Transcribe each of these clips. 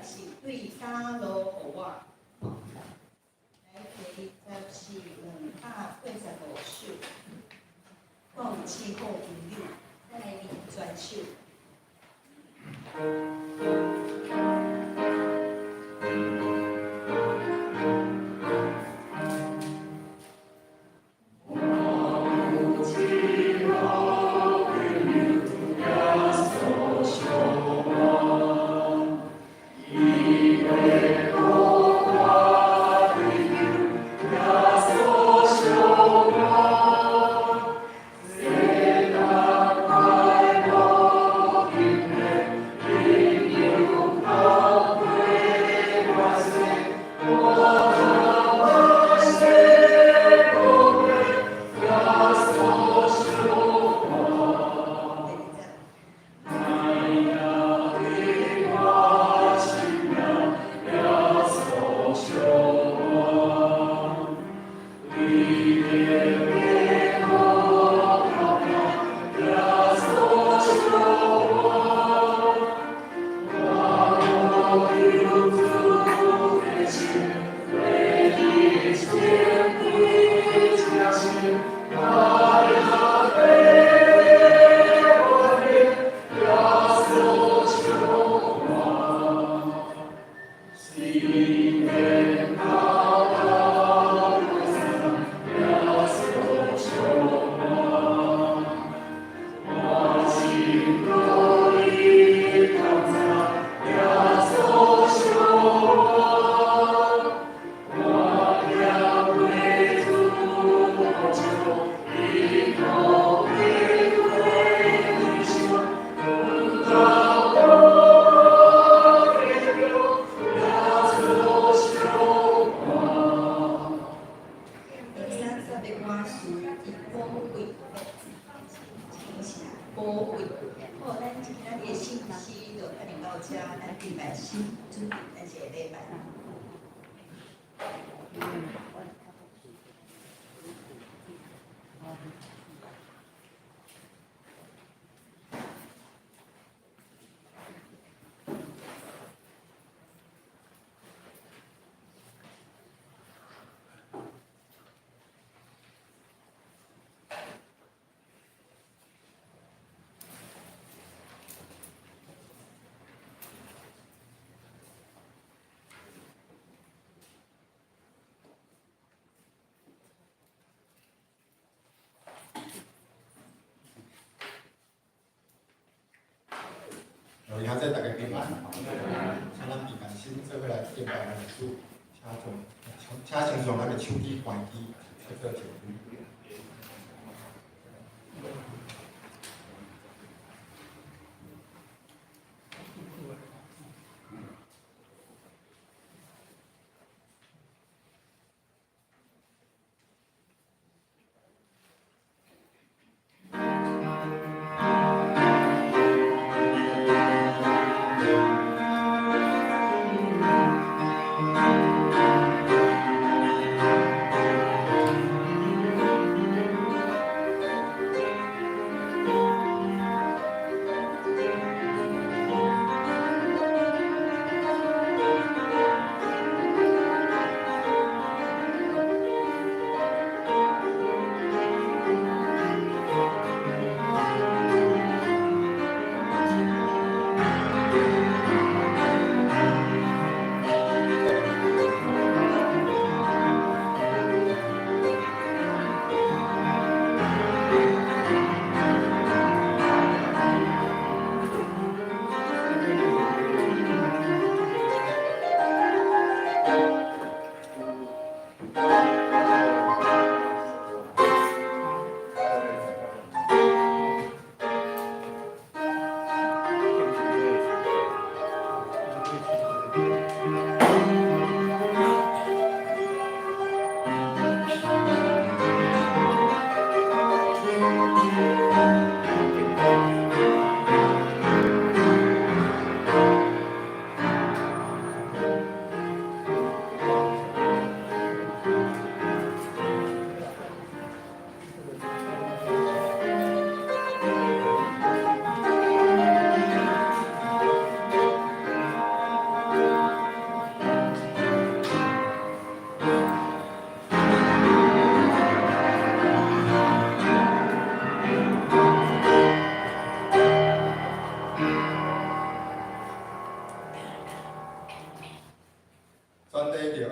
是對加羅予我。來，第二節是285首，講至好朋友，咱來念全首。第三節的歌詞，伊寶貴，是寶貴。好，咱今仔日的信息就停到遮，咱禮拜四準備咱一個禮拜。有兄弟大家平安，請咱平安心做伙來敬拜咱的主，請將咱的手機關機，設做靜音。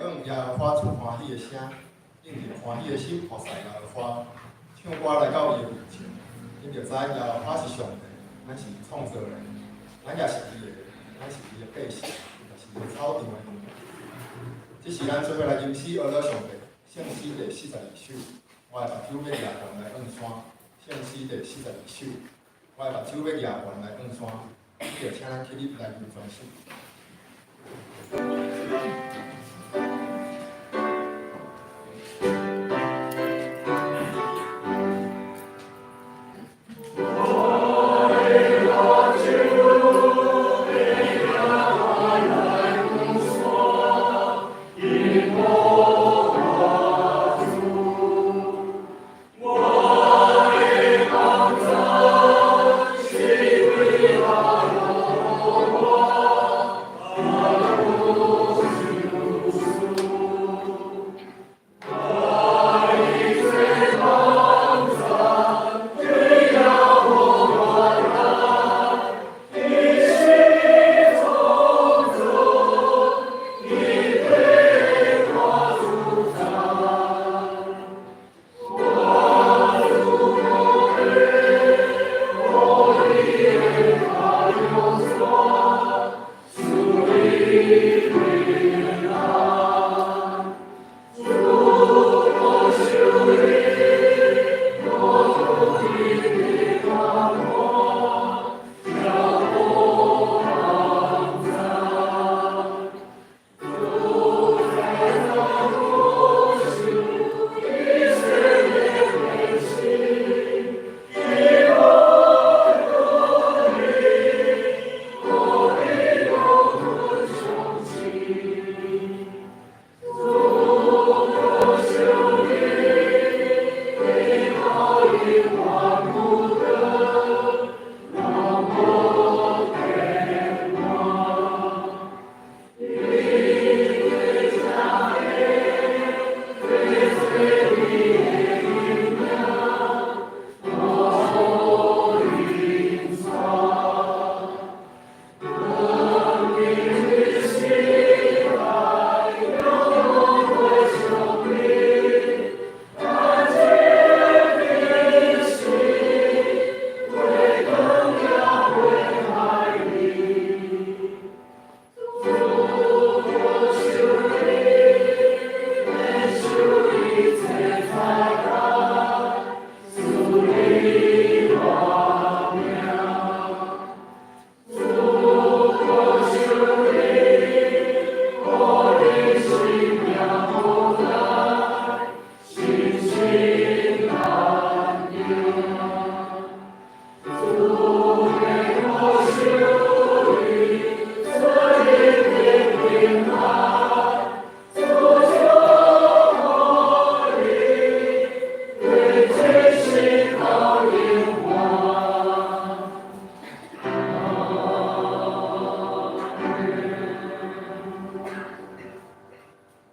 向耶和華出歡喜的聲，應著歡喜的心服侍耶和華，唱歌來到伊的面前。恁著知耶和華是上帝，咱是伊創造的，咱也是伊的，咱是伊的百姓，也是伊的草場的羊。這是咱做伙來吟詩學樂上帝，聖詩第42首。我的目睭欲舉懸來向山，聖詩第42首。我的目睭欲舉懸來向山，就請咱起立來吟全首。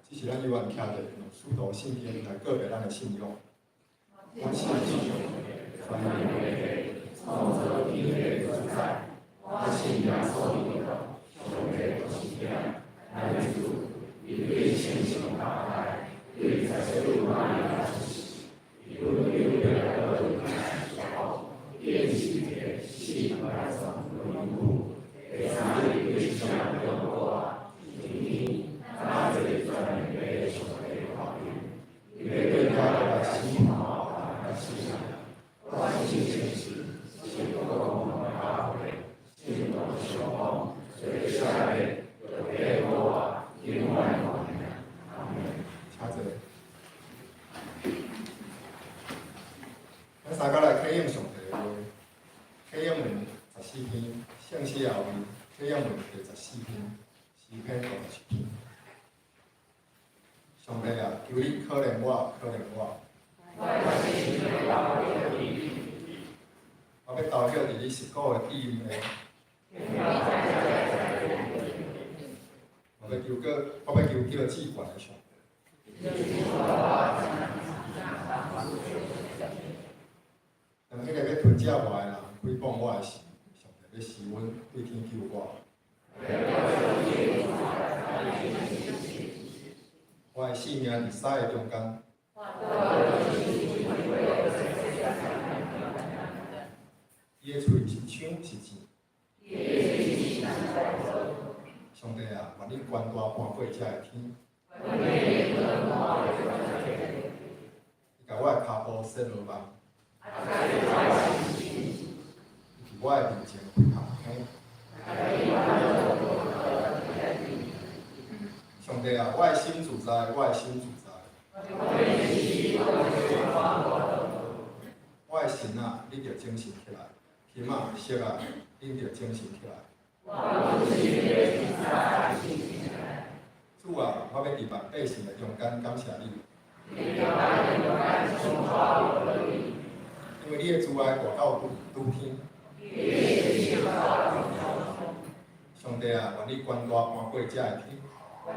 這是咱猶原徛著用使徒信經來告白咱的信仰。我信全能的創造天地的主宰，我信耶穌基督，上帝獨生子，咱的主，伊對天上打開，對十四瑪利亞出世，伊阮猶太的變死的死埋葬落陰府，第三日對聖靈復活，升天，早坐全能的上帝右邊，伊欲轉來審判活人佮死人。我信聖神，是各公的教會，聖徒相通，罪赦的，肉體復活，永遠活命。阿門。請坐。咱三個來啟用上帝的話，啟用文14篇，聖詩後面啟用文第14篇，詩篇51篇。上帝啊，求你可憐我，可憐我。我欲投靠佇你實古的應允。我欲求叫至懸的上帝。當彼個欲吞食我的人毀謗我的時，上帝欲施恩對天救我。性命佇獅的中間。伊的喙是槍是箭。上帝啊，願你權大搬過這个天。伊共我的跤步設羅網。伊佇我的面前開陷坑。上帝啊，我的心自在，我的心自在。我的神啊，你著精神起來；琴啊，瑟啊，恁著精神起來。主啊，我欲佇萬百姓的中間感謝你。因為你的慈愛大到諸天。上帝啊，願你權大搬過這个天。這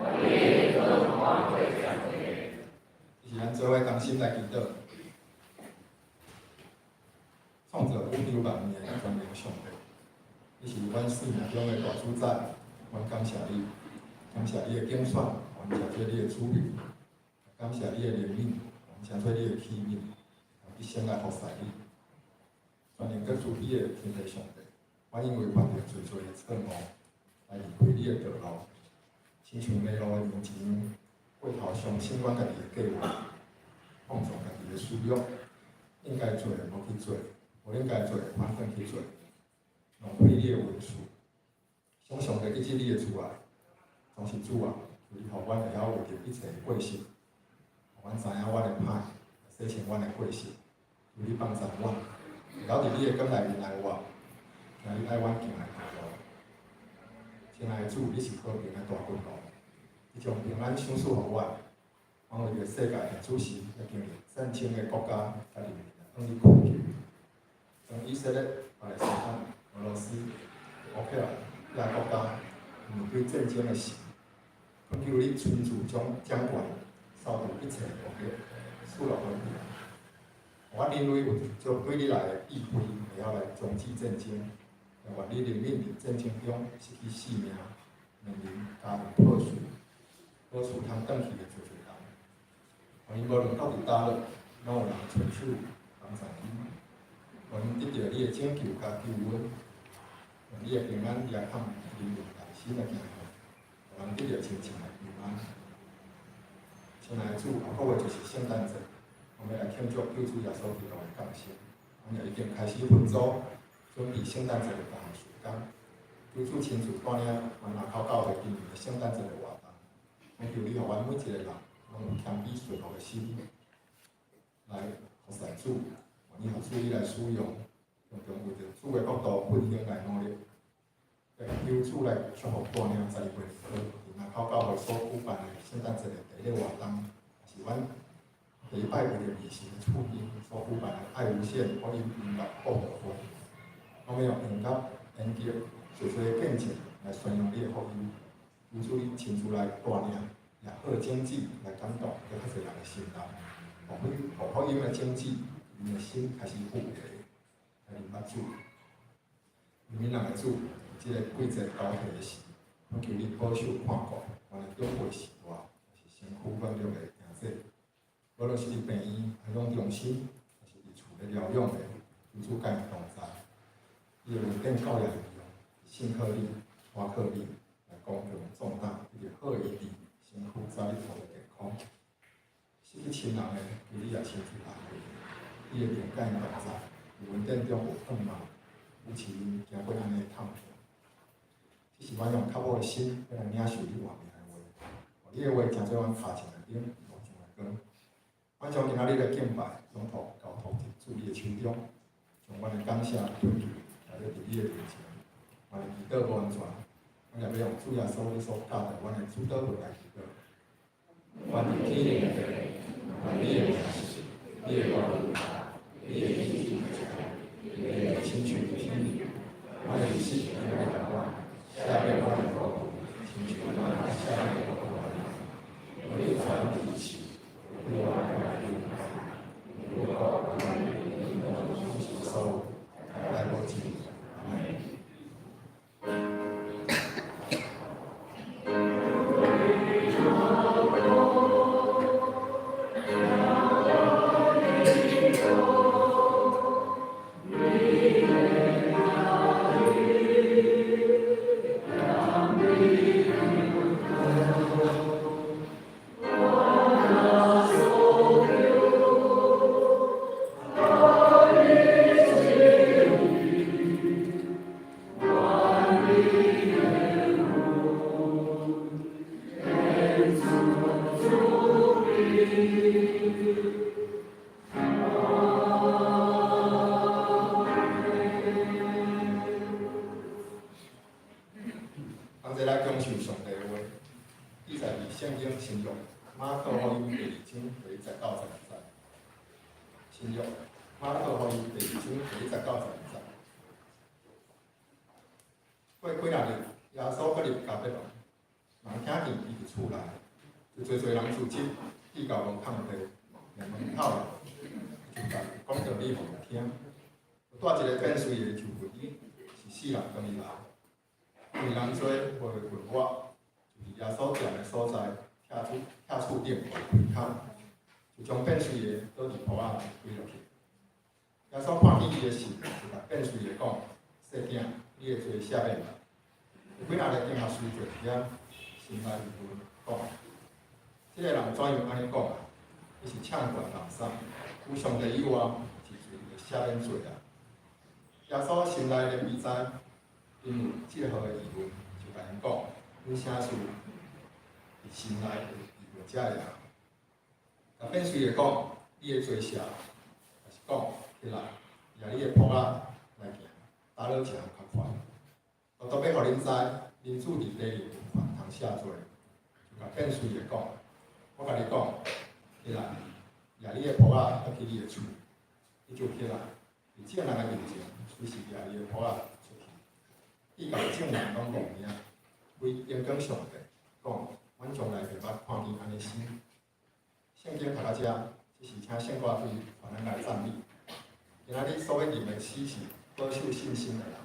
是咱做伙同心來祈禱。創造宇宙萬物的全能上帝，你是阮生命中的大主宰，阮感謝你，感謝你的揀選，阮成做你的子民，感謝你的憐憫，阮成做你的器皿，一生來服侍你。全能閣慈悲的天父上帝，阮因為犯著濟濟的錯誤，來離開你的道路，親像迷路的羊一樣，過頭相信阮家己的計劃，放縱家己的私欲，應該做的無去做，無應該做的反轉去做，浪費你的恩賜。想上帝記起你的慈愛，總是主啊，求你予阮會曉為著一切的過失，予阮知影阮的歹，洗清阮的過失，求你幫助阮，會曉佇你的光內面來活，行你愛阮行的道路。親愛的主，你是和平的大君王，你將平安賞賜予阮。阮為著世界現此時在經歷戰爭的國家，佮人民放佇困境。當以色列、巴勒斯坦、俄羅斯、烏克蘭遐國家面對戰爭的時，懇求你親自將掌權，掃除一切的惡業，賜予和平。予阮人類有將對你來的智慧，會曉來終止戰爭。也願你憐憫佇戰爭中失去性命、面臨家庭破碎、無厝通轉去的濟濟人。予𪜶無論到佇佗落，攏有人伸手幫助𪜶，予𪜶得著你的拯救佮救恩，願你的平安遮蓋人民內心的驚惶，予人得著真正的平安。親愛的主，後個月就是聖誕節，我們來慶祝救主耶穌基督的降生。阮也已經開始分組，準備聖誕節的各項事工。求主親自帶領阮林口教會今年的聖誕節的活動。懇求你予阮每一個人攏有謙卑順服的心，來服侍主，願意予主你來使用，常常為著主的國度奮興來努力。求主來祝福帶領12月二佇林口教會所舉辦的聖誕節的第一個活動，也是阮第一擺為著二神的厝邊所舉辦的愛無限福音音樂布道會。我們用音樂、演劇、濟濟的見證來宣揚你的福音，求主你親自來帶領，也好種子來感動閣較濟人的心內，予福音的種子，𪜶的心開始腐敗，來認捌主。憐憫人的主，這个季節交替的時，懇求你保守看顧，阮的長輩序大，抑是身軀軟弱的兄姊，無論是佇病院、安養中心，抑是佇厝咧療養的，求主佮𪜶同在。你的恩典教養力量，信靠你，倚靠你，來剛強壯膽，得著好的醫治，身軀早日恢復健康。失去親人的，求你也親自安慰。你會定佮𪜶同在，佇恩典中有盼望，扶持𪜶行過按呢的痛苦。這是阮用較好的心，欲來領受你活命的話。你的話成做阮跤前的燈，路上的光。阮將今仔日的敬拜，總託交託佇主你的手中，將阮的感謝懇求，來佇你的面前。阮的祈禱無完全，阮也欲用主耶穌你所教導阮的主禱文來祈禱。願佇天靈的，願你的名聖，你的國度來，你的意志你的親像佇天，阮的日食今仔日予阮，赦免阮的過錯，親像阮赦免過錯的人。無你傳提示，你我來救，如果所有，來無盡，阿們。齊來享受上帝的話，記載佇聖經新約馬可福音第二章第一節到十二節。新約馬可福音第二章第一節到十二節。過幾若日，耶穌閣入迦百農，人聽見伊佇厝內，就濟濟人聚集，去到無空地，連門口就共講道理予𪜶聽。有帶一個變繐的抽骨椅，是死人轉伊來，因為人濟無會困我，就佇耶穌徛的所在，拆厝頂開口，就將變繐的倒佇鋪仔跪落去。耶穌看見伊的信，就共變繐的講：細囝，你的罪赦免啦。有幾若个經學師坐佇遐，心內疑問，講：這個人怎樣按呢講啊？伊是攕權垃圾，除上帝以外，是誰會赦免罪啊？耶穌心內憐憫知，𪜶有這號的疑問，就共𪜶講：恁啥事佇心內會疑問這个啊？共變繐的講：你的罪赦，抑是講起來，舉你的鋪仔來行，佗落一項較快？我特欲予恁知，人子佇地有權通赦罪，就共變繐的講：我共你講，起來，舉你的鋪仔，倒去你的厝，伊就起來，佇眾人的面前，隨時舉伊的鋪仔出去，以到眾人攏戇名，規榮光上帝，講：阮從來袂捌看見按呢事。聖經讀到遮，這是請聖歌隊傳咱來讚美。今仔日所欲吟的詩是保守信心的人。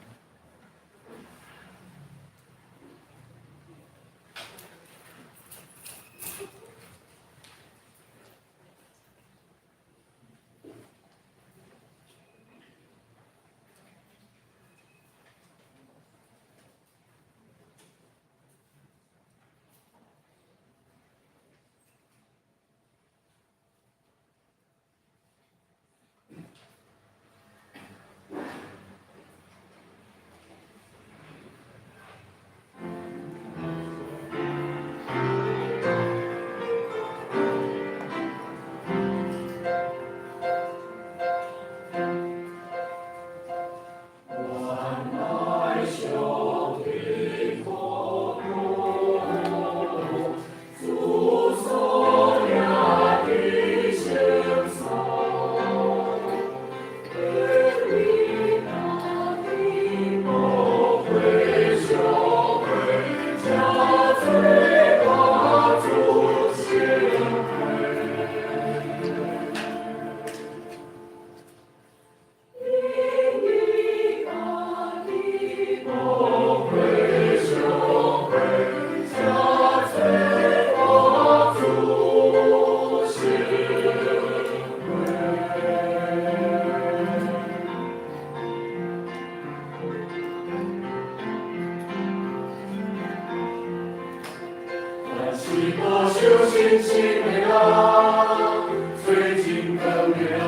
願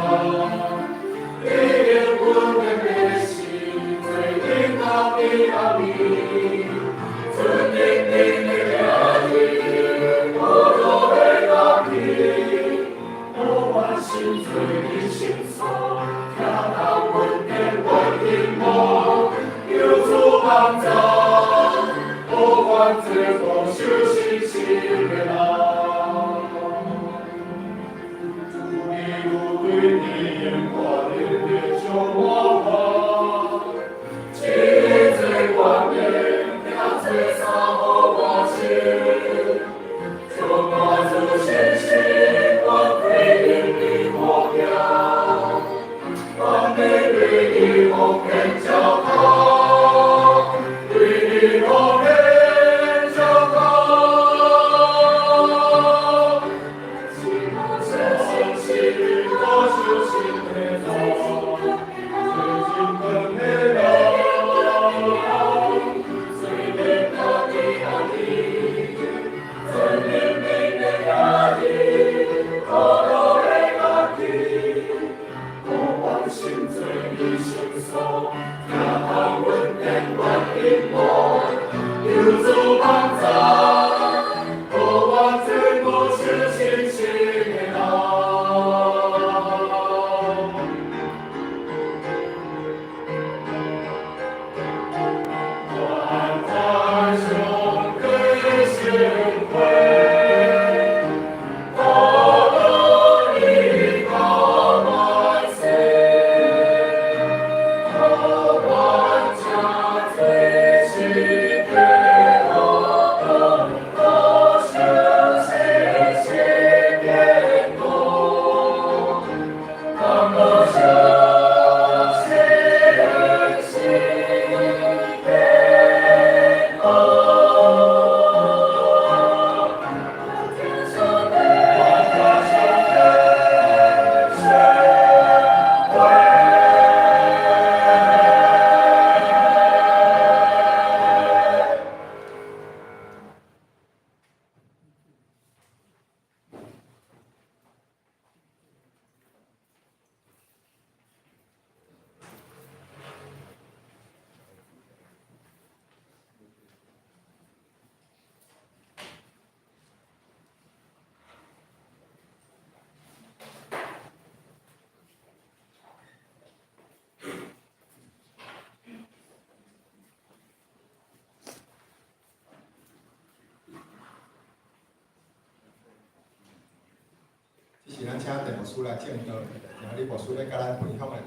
這是咱請鄭牧師來證道，今日牧師欲佮咱分享的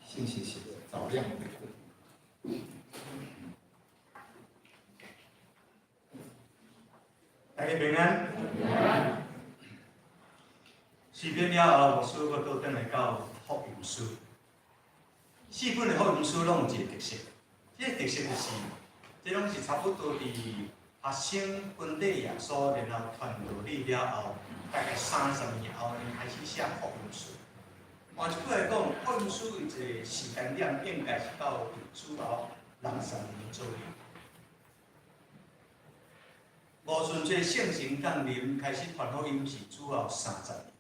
信息是早亮。大家平安。詩篇了後，牧師閣倒轉來到福音書。四本的福音書攏有一個特色，這個特色就是，這攏是差不多佇學生分底耶穌，然後傳道理了後，大概30年後，𪜶開始寫福音書。換一句來講，福音書伊一個時間點應該是到主後60年左右。五旬節聖神降臨開始傳福音是主後30年，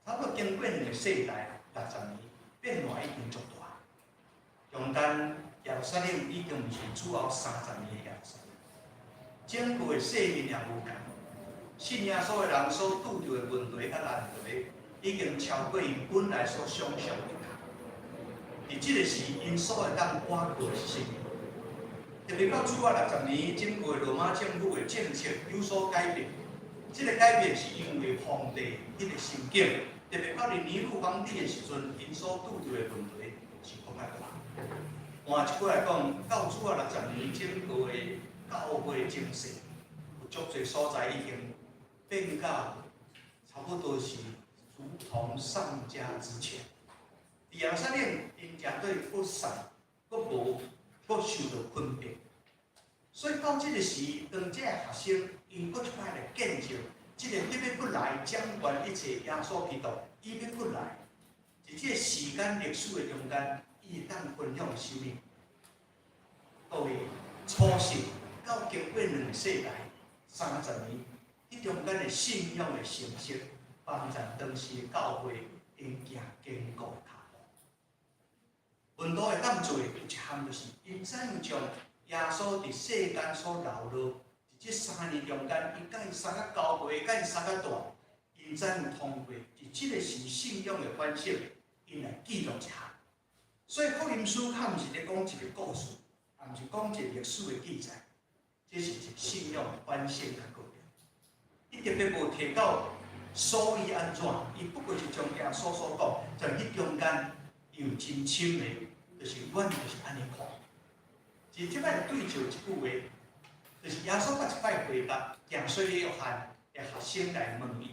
差不多經過兩個世代60年，變化已經足大。中間耶路撒冷已經毋是主後三十年的耶路撒冷，整個的世面也無仝。信耶穌的人所拄著的問題佮難題，已經超過𪜶本來所想象的。佇這個時，𪜶所會當倚靠的是啥物？特別到主後60年，整個羅馬政府的政策有所改變。這個改變是因為皇帝彼個心境，特別到佇尼祿皇帝的時陣，𪜶所拄著的問題是閣較大。換一句來講，到主後六十年，整個的教會情勢有足濟所在已經變甲差不多是如同喪家之犬。佇耶路撒冷，𪜶誠對閣散、閣無、閣受著困迫。所以到這個時，當這個學生𪜶閣一擺來見證，這個彼欲閣來掌管一切耶穌基督，伊欲閣來，佇這個時間歷史的中間，伊會當分享啥物？各位，初信到經過兩個世代30年，彼中間的信仰的成熟，幫助當時的教會𪜶行堅固的跤步。門徒會當做的有一項，就是𪜶怎樣將耶穌佇世間所流落，佇這3年中間，伊共𪜶相佮交會，共𪜶相佮蹛，𪜶怎樣通過？佇這個時信仰的反省，𪜶來記錄一下。所以福音書較毋是咧講一個故事，也毋是講一個歷史的記載，這是一個信仰的反省佮過程。伊特別無提到所以按怎，伊不過是將耶穌所講，在彼中間伊有真深的，就是阮就是按呢看。是這擺對照一句話，就是耶穌捌一擺回答行洗禮約翰的學生來問伊，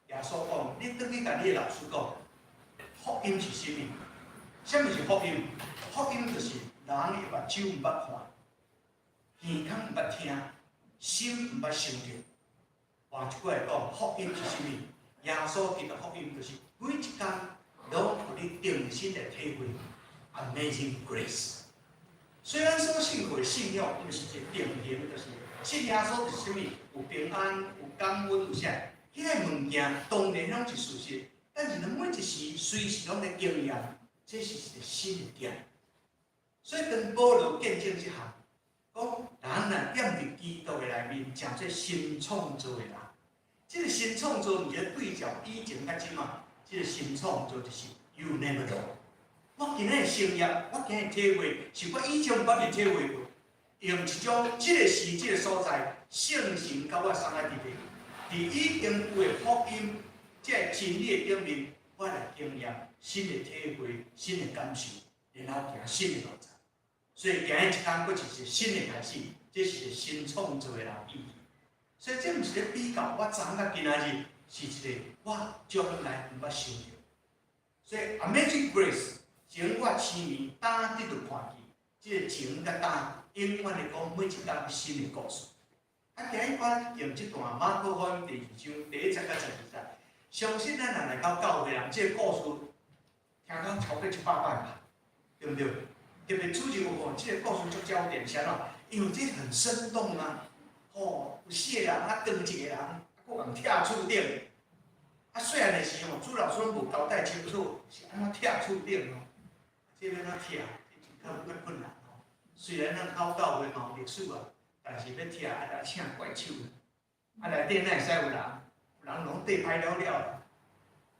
耶穌講：你轉去共你的老師講，福音是啥物？啥物是福音？福音就是人的目睭毋捌看，耳孔毋捌聽，心毋捌想著。換一句來講，福音是啥物？耶穌基督福音就是每一工攏予你重新來體會 Amazing Grace。雖然所信靠的信仰，毋是一個定型，就是信耶穌就是啥物？有平安，有感恩，有啥？彼個物件當然攏是事實，但是咱每一時隨時攏咧經驗，這是一個新的點。所以當保羅見證這項，講人若踮佇基督的內面，成做新創造的人。這個新創造毋是對照以前佮這馬，這個新創造就是 You never know。我今日的生業，我今日體會，是我以前毋捌去體會過。用一種這个時這个所在，聖神佮我相愛佇咧，佇已經有的福音，這个真理的頂面，我來經驗新的體會、新的感受，然後行新的路程。所以今日一工閣是一個新的開始，這是一個新創造的人意義。所以這毋是咧比較，我昨昏佮今仔日是一個我將來毋捌想著。所以 Amazing Grace，前我痴迷，今得著看見，這个前佮今永遠會講每一工新的故事。啊，今日我用這段馬可福音第二章第一節到12節，相信咱若來到教會人，這个故事聽講超過100擺吧，對毋對？特別主日有吼，這个故事足焦點，是按怎？因為這很生動啊！吼，有四個人啊，斷一個人，啊，閣共拆厝頂。啊，細漢的時吼，主老師攏無交代清楚，是按怎拆厝頂吼？這欲按怎拆？這較較困難吼。雖然咱考教會嘛有歷史啊，但是欲拆愛來請怪手，啊內底哪會使有人？有人攏綴歹了了。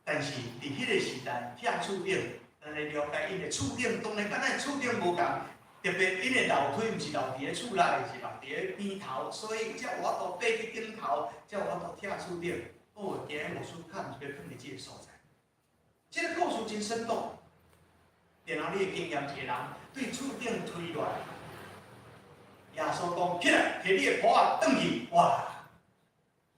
但是佇彼个時代，拆厝頂，咱來了解𪜶的厝頂，當然佮咱厝頂無仝，特別𪜶的樓梯毋是留佇咧厝內，是留佇咧邊頭，所以才有法度爬去頂頭，才有法度拆厝頂。哦，今日牧師較毋是欲放佇這个所在。這个故事真生動，然後你會經驗一個人對厝頂推落來，耶穌講起來，提你的鋪仔轉去，哇！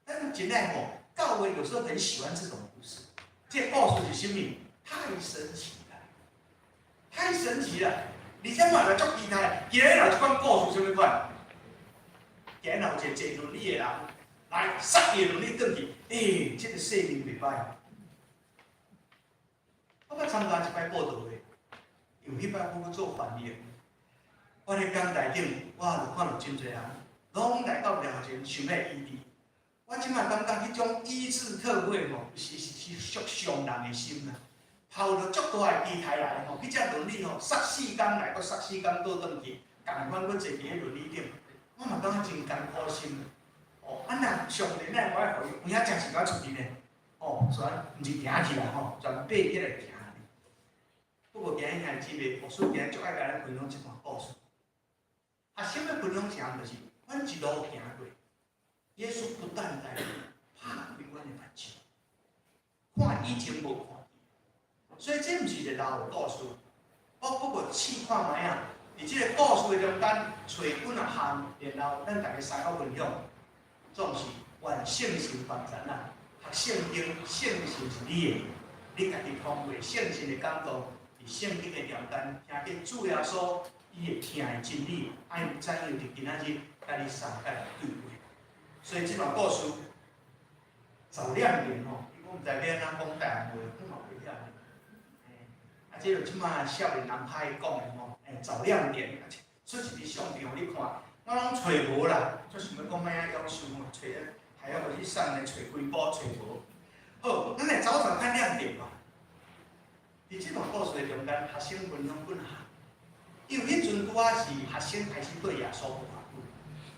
咱真愛吼，教會有時候很喜歡這種故事。這个故事是啥物？太神奇了，太神奇了！而且嘛來足期待，今日若這款故事啥物款？今日若有一個坐輪椅的人來捒伊的輪椅轉去，欸，這个世面袂歹。我捌參加一擺佈道會，因為彼擺我閣做翻譯，我咧講台頂，我就看著真濟人，攏來到面前想欲醫治。我這擺感覺彼種醫治特會吼，是足傷人的心啊！抱著足大的期待來吼，彼隻輪椅吼，捒四工來，閣捒四工倒轉去，仝款閣坐佇咧輪椅頂，我嘛感覺真艱苦心。哦，啊若上帝咱會愛予伊，有影誠時間出去呢？哦，所以毋是行起來吼，全爬起來行。不過今日兄弟姊妹，牧師今日足愛共咱分享這段故事。啊，啥物分享啥？就是阮一路行過，耶穌不斷來拍開阮的目睭，看以前無看見，所以這毋是一個老的故事。我不過試看覓啊，佇這个故事的中間，揣幾若項，然後咱逐家三個分享，總是願聖神幫助咱。讀聖經，聖神是你的，你家己通過聖神的感動，佇聖經的中間，聽見主耶穌伊會疼的真理，愛怎樣佇今仔日佮你相佮來對話。所以這段故事找亮點吼，我毋知欲按怎講台灣話，我嘛袂曉。啊，這就這馬少年人較愛講的吼，欸，找亮點，出一支相片予你看，我攏揣無啦，足想欲講欲按夭壽吼，揣還要去送來揣幾部揣無。好，咱來找找看亮點吧。佇這段故事的中間，學生分享幾項，因為彼陣拄仔是學生開始對耶穌無偌久，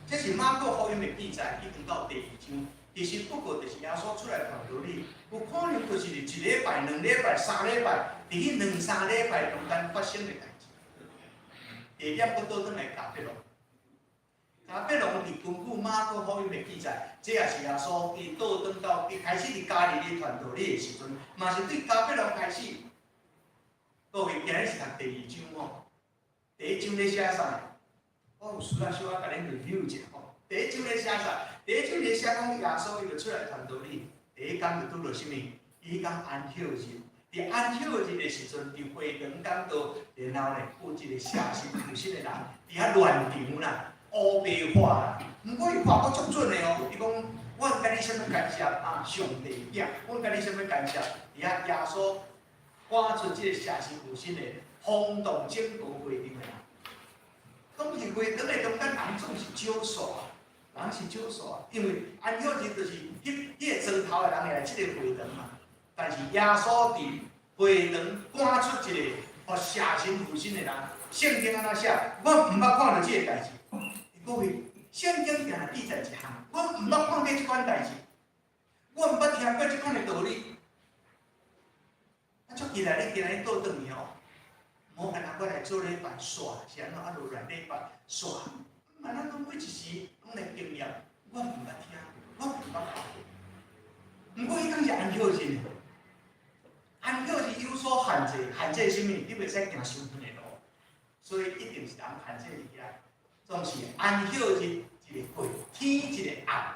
這是馬可福音的記載，已經到第二章。其實不過就是耶穌出來傳道理，有可能就是一禮拜、兩禮拜、三禮拜，佇彼兩三禮拜中間發生的代誌。第二點，閣倒轉來迦百農。迦百農佇根據馬可福音的記載，這也是耶穌伊倒轉到伊開始佇加利利傳道理的時陣，嘛是對迦百農開始。各位，今日是讀第二章吼，第一章咧寫啥？我有需要小可共恁 review 一下吼。第一章咧寫啥？第一章咧寫講耶穌伊就出來傳道理，第一工就拄著啥物？伊彼工安息日，佇安息日的時陣，佇會堂講道，然後呢，有一個邪神附身的人，佇遐亂場啦，烏白話啦。毋過伊話閣足準的哦，伊講阮佮你啥物干涉啊？上帝囝，阮佮你啥物干涉？佇遐耶穌趕出這個邪神附身的，轟動整個會場的人。當時會堂的中間人總是少數啊，人是少數啊，因為安息日就是彼個莊頭的人會來這個會堂嘛。但是耶穌佇會堂趕出一個予邪神附身的人，聖經按怎寫？我毋捌看著這個代誌。各位，聖經定定記載一項，我毋捌看過這款代誌，我毋捌聽過這款的道理。啊，足期待你今日倒轉去哦，無干焦我來做禮拜煞，是按怎啊？落來禮拜煞，毋嘛，咱講每一時攏來經驗，我毋捌聽，我毋捌看過。毋過彼工是安息日，安息日有所限制，限制啥物？你袂使行傷遠的路，所以一定是人限制佇遐。總是安息日一个過，天一个暗。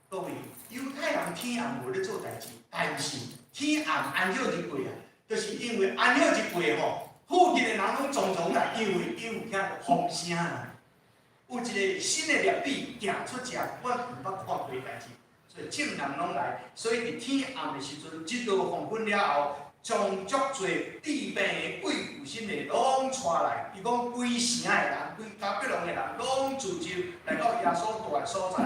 各位，猶太人天暗無咧做代誌，但是天暗安息日過啊，就是因為安息日過吼，附近的人攏總總來，因為伊有聽著風聲啊，有一個新的拉比行出遮，我毋捌看過的代誌，所以眾人攏來，所以佇天暗的時陣，直到黃昏了後，將足濟治病的、鬼附身的攏帶來。伊講規城的人、規迦百農的人攏聚集來到耶穌蹛的所在，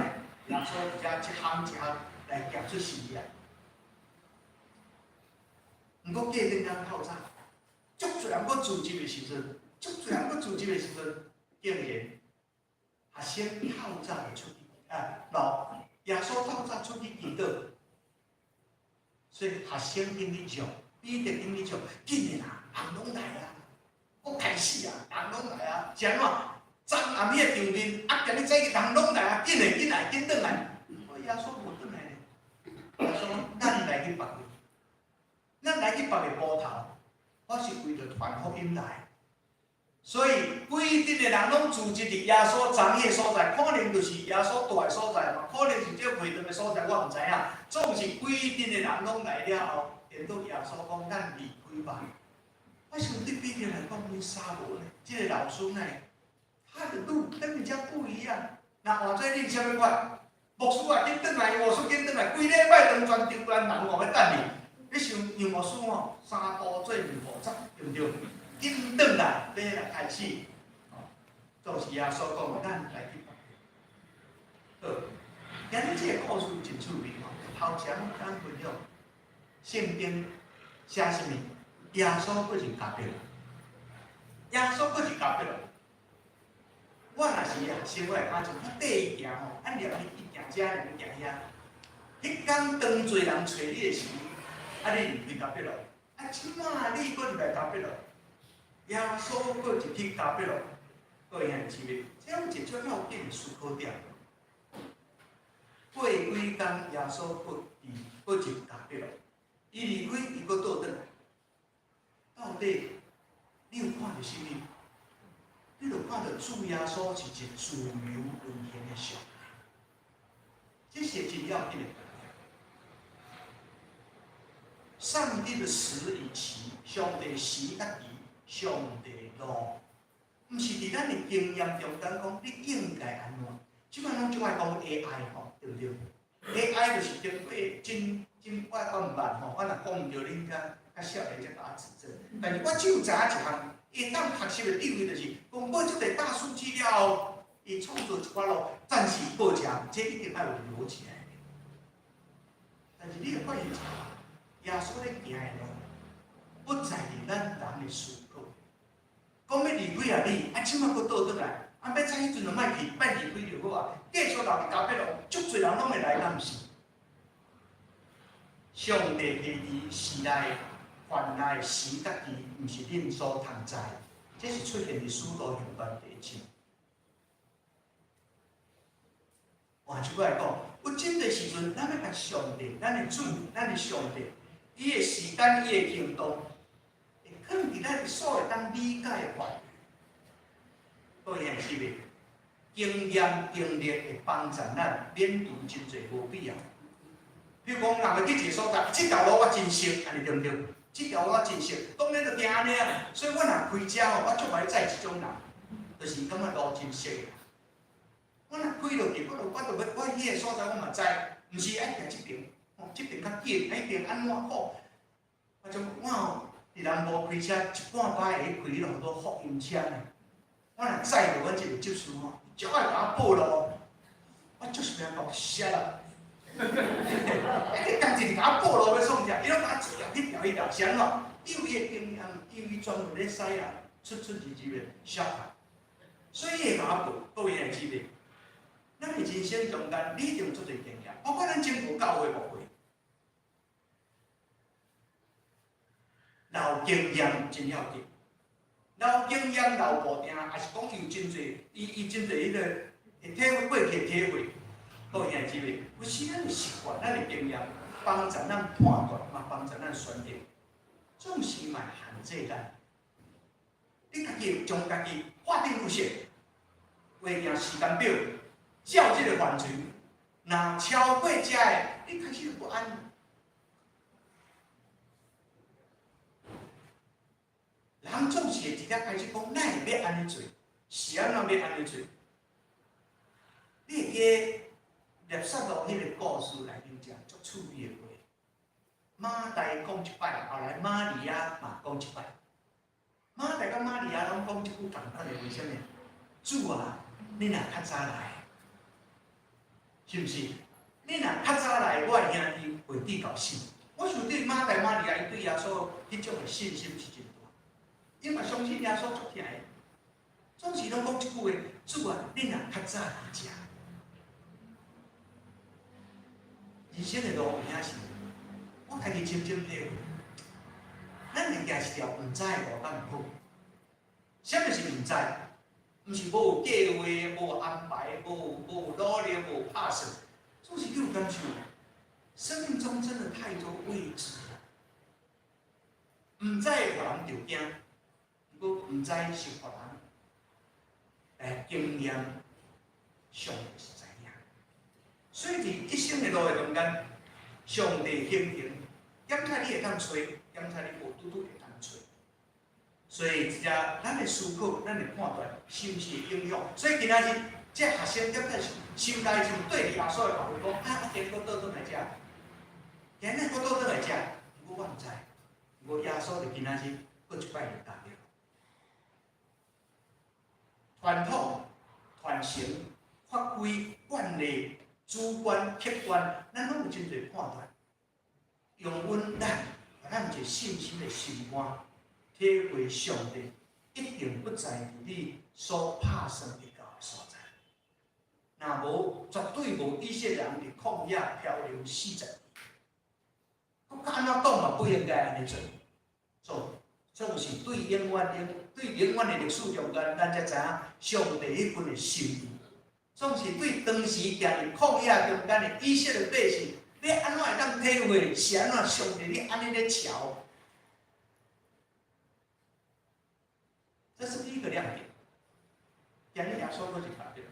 耶穌佇遮一項一項來行出神蹟來。毋過過兩工透早，足濟人閣聚集的時陣，足濟人閣聚集的時陣，竟然學生透早就出去啊，老耶穌透早出去祈禱，所以學生緊去唱，彼得緊去唱，緊的啦，人攏來啊，閣開始啊，人攏來啊，是按怎？昨暗彼个場面，啊，今日早起人攏來啊，緊的緊來，緊轉來。哦，耶穌無轉來咧，耶穌咱來去別位，咱來去別个埔頭，我是為著傳福音來。所以規陣的人攏聚集佇耶穌昨彼个所在，可能就是耶穌蹛的所在嘛，可能是這會堂的所在，我毋知影。總是規陣的人攏來了後，連到耶穌講：咱離開吧。我想對彼得來講，阮啥無呢？這個老師呢，他的路跟人家不一樣。若換做恁啥物款？牧師啊，緊轉來，牧師緊轉來，規禮拜當全場全人哦欲等你。你想楊牧師吼，三步做兩步走，對毋對？緊轉來，欲來開始，哦，總是耶穌講，咱來去別好，今日這個故事真趣味吼。頭前咱分享聖經寫啥物？耶穌閣入迦百農，耶穌閣入迦百農。我若是學生，我會感覺我綴伊行吼，啊念伊行遮，念伊行遐。彼工當濟人揣你的時，啊你離開迦百農，啊這馬你閣入來迦百農。耶穌閣入去迦百農，各位兄弟姊妹，這有一個要緊的思考點。過幾工，耶穌閣佇閣入迦百農，伊離開，伊閣倒轉來。到底你有看著啥物？你就看著主耶穌是一個自由運行的上帝，這是真要緊的觀念。上帝的時與期，上帝時佮期，上帝路，毋是佇咱的經驗中間講，你應該按怎？這擺攏總愛講 AI 吼，對毋對？AI 就是經過真真，我毋捌吼，我若講毋對，恁較較少年才共我指正。但是我只有知影一項，伊當學習的智慧就是，經過這個大數據了後，伊創造一寡路，暫時過程，這一定愛有邏輯來。但是你會發現，耶穌咧行的路，不在佇咱人的思考。講欲離開啊你，啊這馬閣倒轉來，啊欲早彼陣就莫去，莫離開就好啊。繼續留佇迦百農，足濟人攏會來，敢毋是？上帝彼佇時代患難時佮期，毋是恁所通知。這是出現佇使徒行傳第一章。換一句來講，有真濟時陣，咱欲共上帝、咱的主、咱的上帝，伊的時間、伊的行動，會囥佇咱所會當理解的範圍。各位兄弟姊妹，經驗經歷會幫助咱免除真濟無必要。比如講，若欲去一個所在，這條路我真熟，按呢對毋對？這條路我真熟，當然就行按呢啊。所以我若開車吼，我足愛載這種人，就是感覺路真熟。我若開落去，我就欲我彼個所在我嘛知，毋是愛行這爿，吼，這爿較緊，彼爿按怎好？我就我吼佇南部開車一半擺會開彼落做福音車呢。我若載著阮這個執事吼，足愛共我報路，我就是欲講啥啦。欸，你共一直共我報路欲創啥？伊攏共我一條彼條彼條，是按怎？伊有伊的經驗，因為專門咧駛啊，出出入入的小卡，所以伊會共我報。各位兄弟姊妹，咱的人生中間，你一定有足濟經驗，包括咱整個教會牧會，留經驗真要緊，留經驗留步定，抑是講有真濟，伊伊真濟彼個會體會過去的體會，各位兄弟姊妹，有時咱的習慣、咱的經驗，幫助咱判斷，嘛幫助咱選擇，總是嘛限制咱。你家己將家己劃定路線，畫定時間表，照這个範疇，若超過這个，你開始就不安。人總是會直接開始講，哪會欲按呢做？是按怎欲按呢做？你會記得拉撒路彼个故事內面一個足趣味的話，馬大講一擺，後來瑪利亞嘛講一擺。馬大佮瑪利亞攏講這句仝款的話，啥物？主啊，你若較早來，是毋是？你若較早來，我的兄弟袂致到死。我想對馬大、瑪利亞，伊對耶穌彼種的信心是真大，伊嘛相信耶穌足疼的，總是攏講這句話：主啊，你若較早佇遮。人生的路有影是，我家己深深體會，咱會行一條毋知的路，敢毋好？啥物是毋知？毋是無有計劃、無安排、無努力、無拍算，總是你有感受。生命中真的太多未知了，毋知會予人著驚，毋過毋知是予人來經驗上帝是知影。所以佇一生的路的中間，上帝顯形，檢查你會當揣，檢查你無拄拄會當揣。所以，這個咱的思考、咱的判斷，是毋是會影響？所以今仔日，這學生檢查是心內就對耶穌的話講：啊，今日閣倒轉來遮，今日閣倒轉來遮，毋過我毋知，毋過耶穌就今仔日閣一擺就答了。傳統、傳承、法規、慣例、主觀、客觀，咱攏有真濟判斷。用阮咱，咱有一個信心的心肝，體會上帝一定不在佇你所拍算會到的所在。若無，絕對無以色列人佇曠野漂流40年。閣按怎講嘛，不應該按呢做。做，總是對永遠永對永遠的歷史中間，咱才知影上帝彼份的心意。總是對當時行佇曠野中間的以色列百姓，你按怎會當體會？是按怎上帝你按呢咧瞧？這是第一個亮點。今日耶穌閣一改變。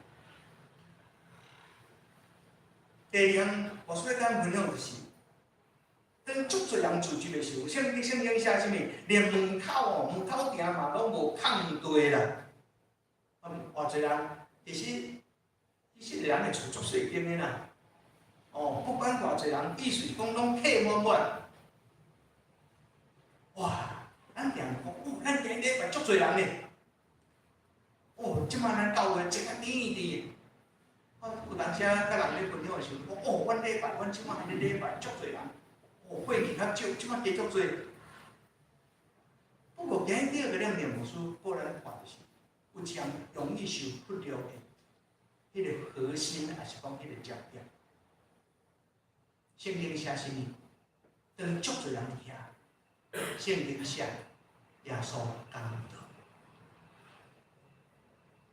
第二項，我需要佮分享就是，當足濟人聚集的時候，聖經聖經寫啥物？連門口哦，門口埕嘛攏無空地啦。偌濟人，其實其實人的厝足細間的啦。哦，不管偌濟人，意思是講攏客滿滿。哇！咱定講，哦，咱今禮拜足濟人呢。哦，這擺咱教會擠甲甜甜的。我有當時啊，佮人咧分享的時陣，講哦，阮禮拜，阮這擺咧禮拜足濟人，哦，會期較少，這擺加足濟。不過今日第二個亮點，牧師個人看就是，有一項容易受忽略的，彼個核心，抑是講彼個焦點。聖經寫啥物？當足濟人佇遐，聖經寫耶穌講道，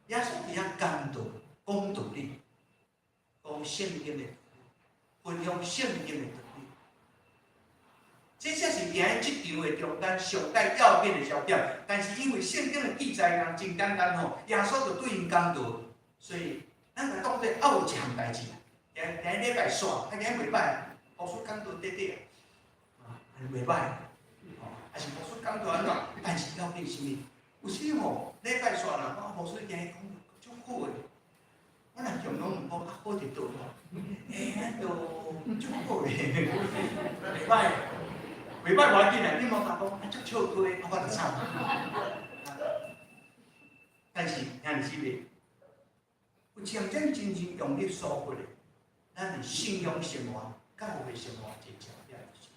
耶穌佇遐講道，講道理，講聖經的道理，分享聖經的道理。這才是佇這場的中間上蓋要緊的焦點。但是因為聖經的記載人真簡單吼，耶穌就對𪜶講道，所以咱就當做猶有一項代誌。今今禮拜煞，啊今日袂歹，牧師講道短短，啊，袂歹，吼，啊是牧師講道按怎？但是要緊啥物？有時吼禮拜煞啦，我牧師今日講足好的，我若強攏毋講啊好佇佗吼，欸，都足好的，袂歹，袂歹無要緊啦，你莫甲講啊足笑詼，啊我就慘。但是兄弟姊妹，有一項咱真正容易疏忽的，咱的信仰生活、教會生活一個焦點就是，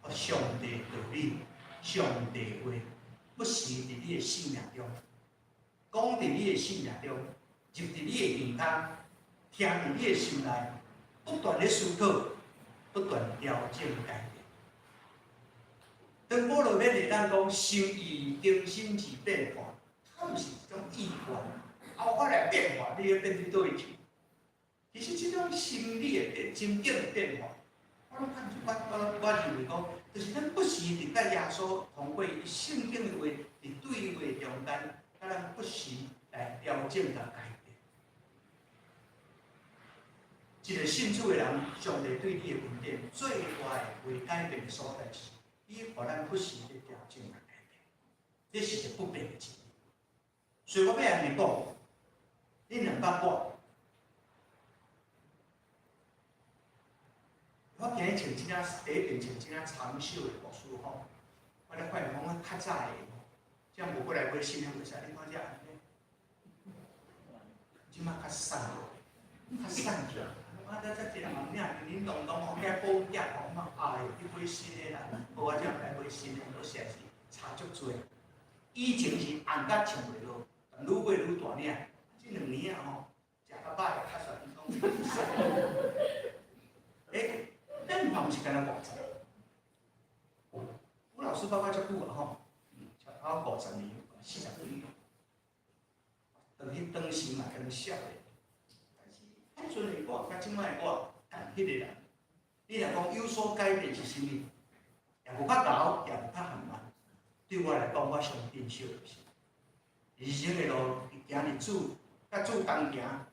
哦，上帝道理、上帝話，不時佇你的生命中，講佇你的生命中，入佇你的耳孔，聽佇你的心內，不斷咧思考，不斷調整改變。當保羅勉勵咱講心意更新而變化，它毋是一種意願，頭髮來變化，你欲變去佗位去？其實這種心理的心境的變化，我攏看出我認為講，就是咱不時佇佮耶穌通過伊聖經的話，佇對話中間，佮咱不時來調整佮改變。一個信主的人，上帝對你的恩典最大的未改變的所在是，伊予咱不時佇調整佮改變，這是一個不變的真理。所以我欲按呢講，恁兩捌我。我今日穿這領第一遍穿這領長袖的牧師吼，我才發現講我較早的吼，這樣無過來買新的袂使，你看這按呢，這馬較瘦，較瘦起來。我這這一個紅領玲玲瑯瑯吼，加保養吼，嘛哎呦，去買新的啦，無我這毋來買新的，我實在是差足濟。以前是紅甲穿袂落，但愈買愈大領，這兩年啊吼，食較歹，較煞攏瘦。欸，變化毋是干焦五十年，吳老師爸爸足久啊吼，差不多50年、40幾年。當彼當時嘛敢若少的，但是彼陣的我佮這擺的我仝彼個人，你若講有所改變是啥物？也無較老，也無較含慢。對我來講，我上珍惜就是人生的路，行佇主，佮主同行，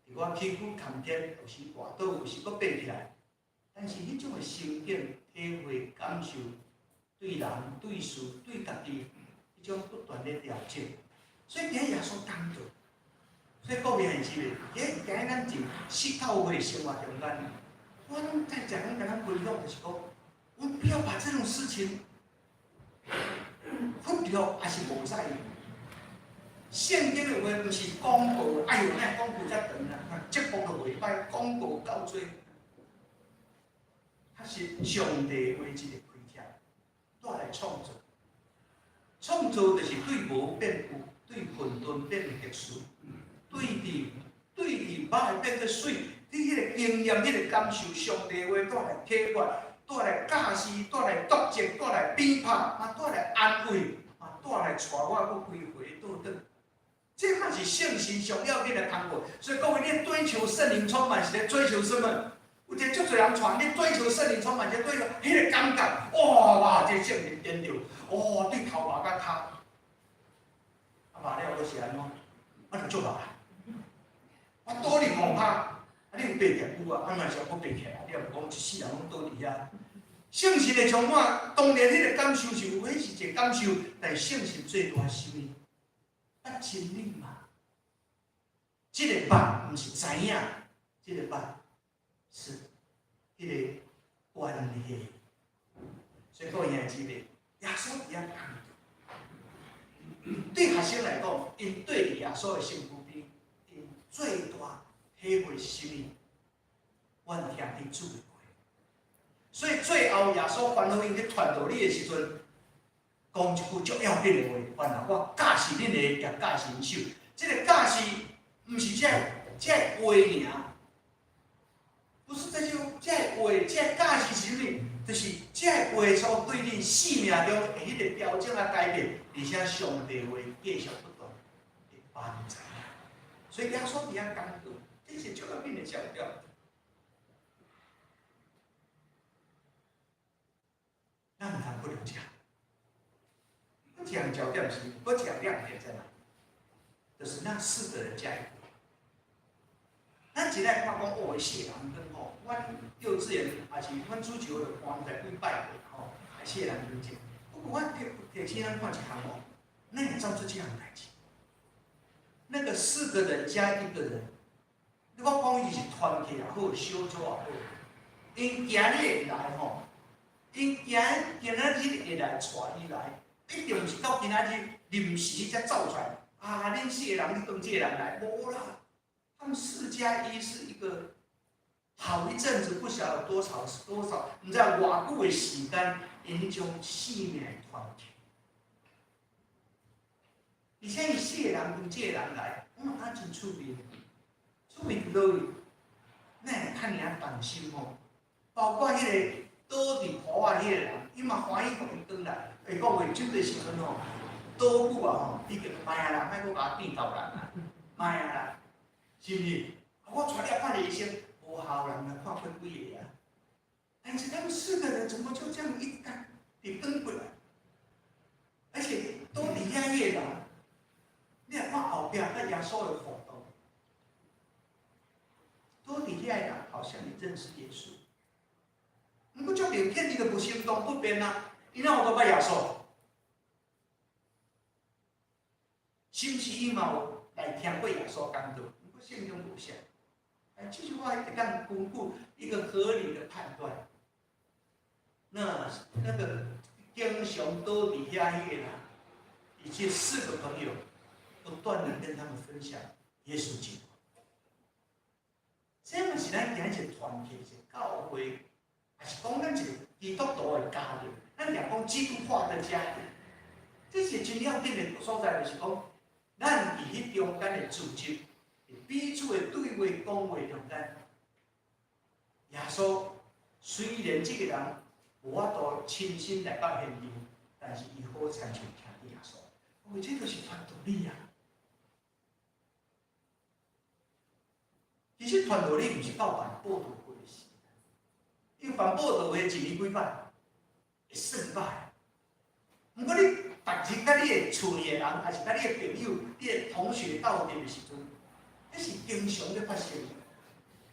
佇我崎嶇坎坷，有時跌倒，有時閣爬起來。但是彼種的心境、體會、感受，對人、對事、對家己，彼種不斷咧調整。所以今日耶穌講道，所以各位還是袂？今日今日咱佇信教會生活中間，我攏在講，共咱分享就是講，我們不要把這種事情忽略，還是無在意。聖經的話毋是廣告，哎喲，那廣告遮長啊，節目都袂歹，廣告夠濟。它是上帝話一個開始，帶來創造。創造就是對無變有，對混沌變秩序，對佇歹變做媠，你彼個經驗、彼個感受，上帝話帶來啟發，帶來教示，帶來督責，帶來鞭拍，嘛帶來安慰，嘛帶來帶我閣歸回倒轉。這嘛是聖神上要緊的工課。所以各位，你追求聖靈充滿是咧追求什麼？有一個足濟人傳你追求聖靈充滿，是追求彼個感覺，哇哇！這聖靈點著，哇！對頭毛到跤，啊麻了閣是按怎？我就做麻。我倒佇五跤，啊你有爬起來有啊？啊嘛是閣爬起來，你也毋講一世人攏倒佇遐。聖神的充滿，當然彼個感受是有，彼是一個感受，但聖神最大是啥物？捌真理嘛。這個捌毋是知影，這個捌是彼個關係。所以各位兄弟姊妹，耶穌佇遐講，對學生來講，𪜶對耶穌的身軀邊，𪜶最大體會是啥物？阮聽佇主的話。所以最後耶穌傳福音去傳道理的時陣，講一句足要緊的話：原來我教示恁的，也教示𪜶手。這個教示毋是這個話爾，不是這些這個話，這個教示是啥物？就是這個話所對恁生命中的彼個調整啊改變，而且上帝話繼續不斷的幫助。所以耶穌佇遐講道，這是足要緊的強調。咱毋通忽略這，閣一項焦點是，閣一項亮點在哪？就是那四個人加一個。咱一來看講，哦，四個人轉吼，阮幼稚園抑是阮主日就看毋知幾擺過吼，四個人轉這。不過我提提醒咱看一項哦，咱會走出這項代誌。那個四個人加一個人，你我講伊是團體也好，小組也好，𪜶今日會來吼，𪜶今仔日會來帶伊來，一定毋是到今仔日臨時才走出來。啊，恁四個人去當這個人來，無啦。他們4加1是一個好一陣子，不曉得多少多少，毋知偌久的時間，𪜶將生命團結。而且伊四個人跟這個人來，我嘛感覺真趣味，趣味佇佗位？咱會較爾動心吼，包括彼個倒佇坡仔彼個人，伊嘛歡喜予𪜶轉來。會講話這個時陣吼，倒久啊吼，已經歹啊啦，莫閣共我變舊人啊。莫啊啦，是毋是？我帶你來看醫生，無效人來看過幾个啊？但是他們四個人怎麼就這樣一干就轉過來？而且都佇遐個人，你若看後壁佮耶穌的互動，都佇遐個人好像你認識耶穌。毋過足明顯，伊就無行動不便啊！伊哪有拄捌耶穌？是毋是伊嘛有來聽過耶穌講道？毋過聖經無寫。哎，這句話會當巩固一個合理的判斷。那個經常倒佇遐彼個人，以及四個朋友，不斷的跟他們分享耶穌基督。這嘛是咱今日一個團體，一個教會，還是講咱一個基督徒的家庭？咱常講基督化的家庭，這是真要緊的所在，就是講，咱佇彼中間的組織，彼此的對話、講話中間，耶穌雖然這個人無法度親身來到現場，但是伊好親像聽見耶穌。哦，這就是傳道理啊！其實傳道理毋是到辦佈道會的時，因為辦佈道會一年幾擺會算歹。毋過你逐日佮你的厝裡的人，還是佮你的朋友、你的同學鬥陣的時陣，這是經常咧發生的。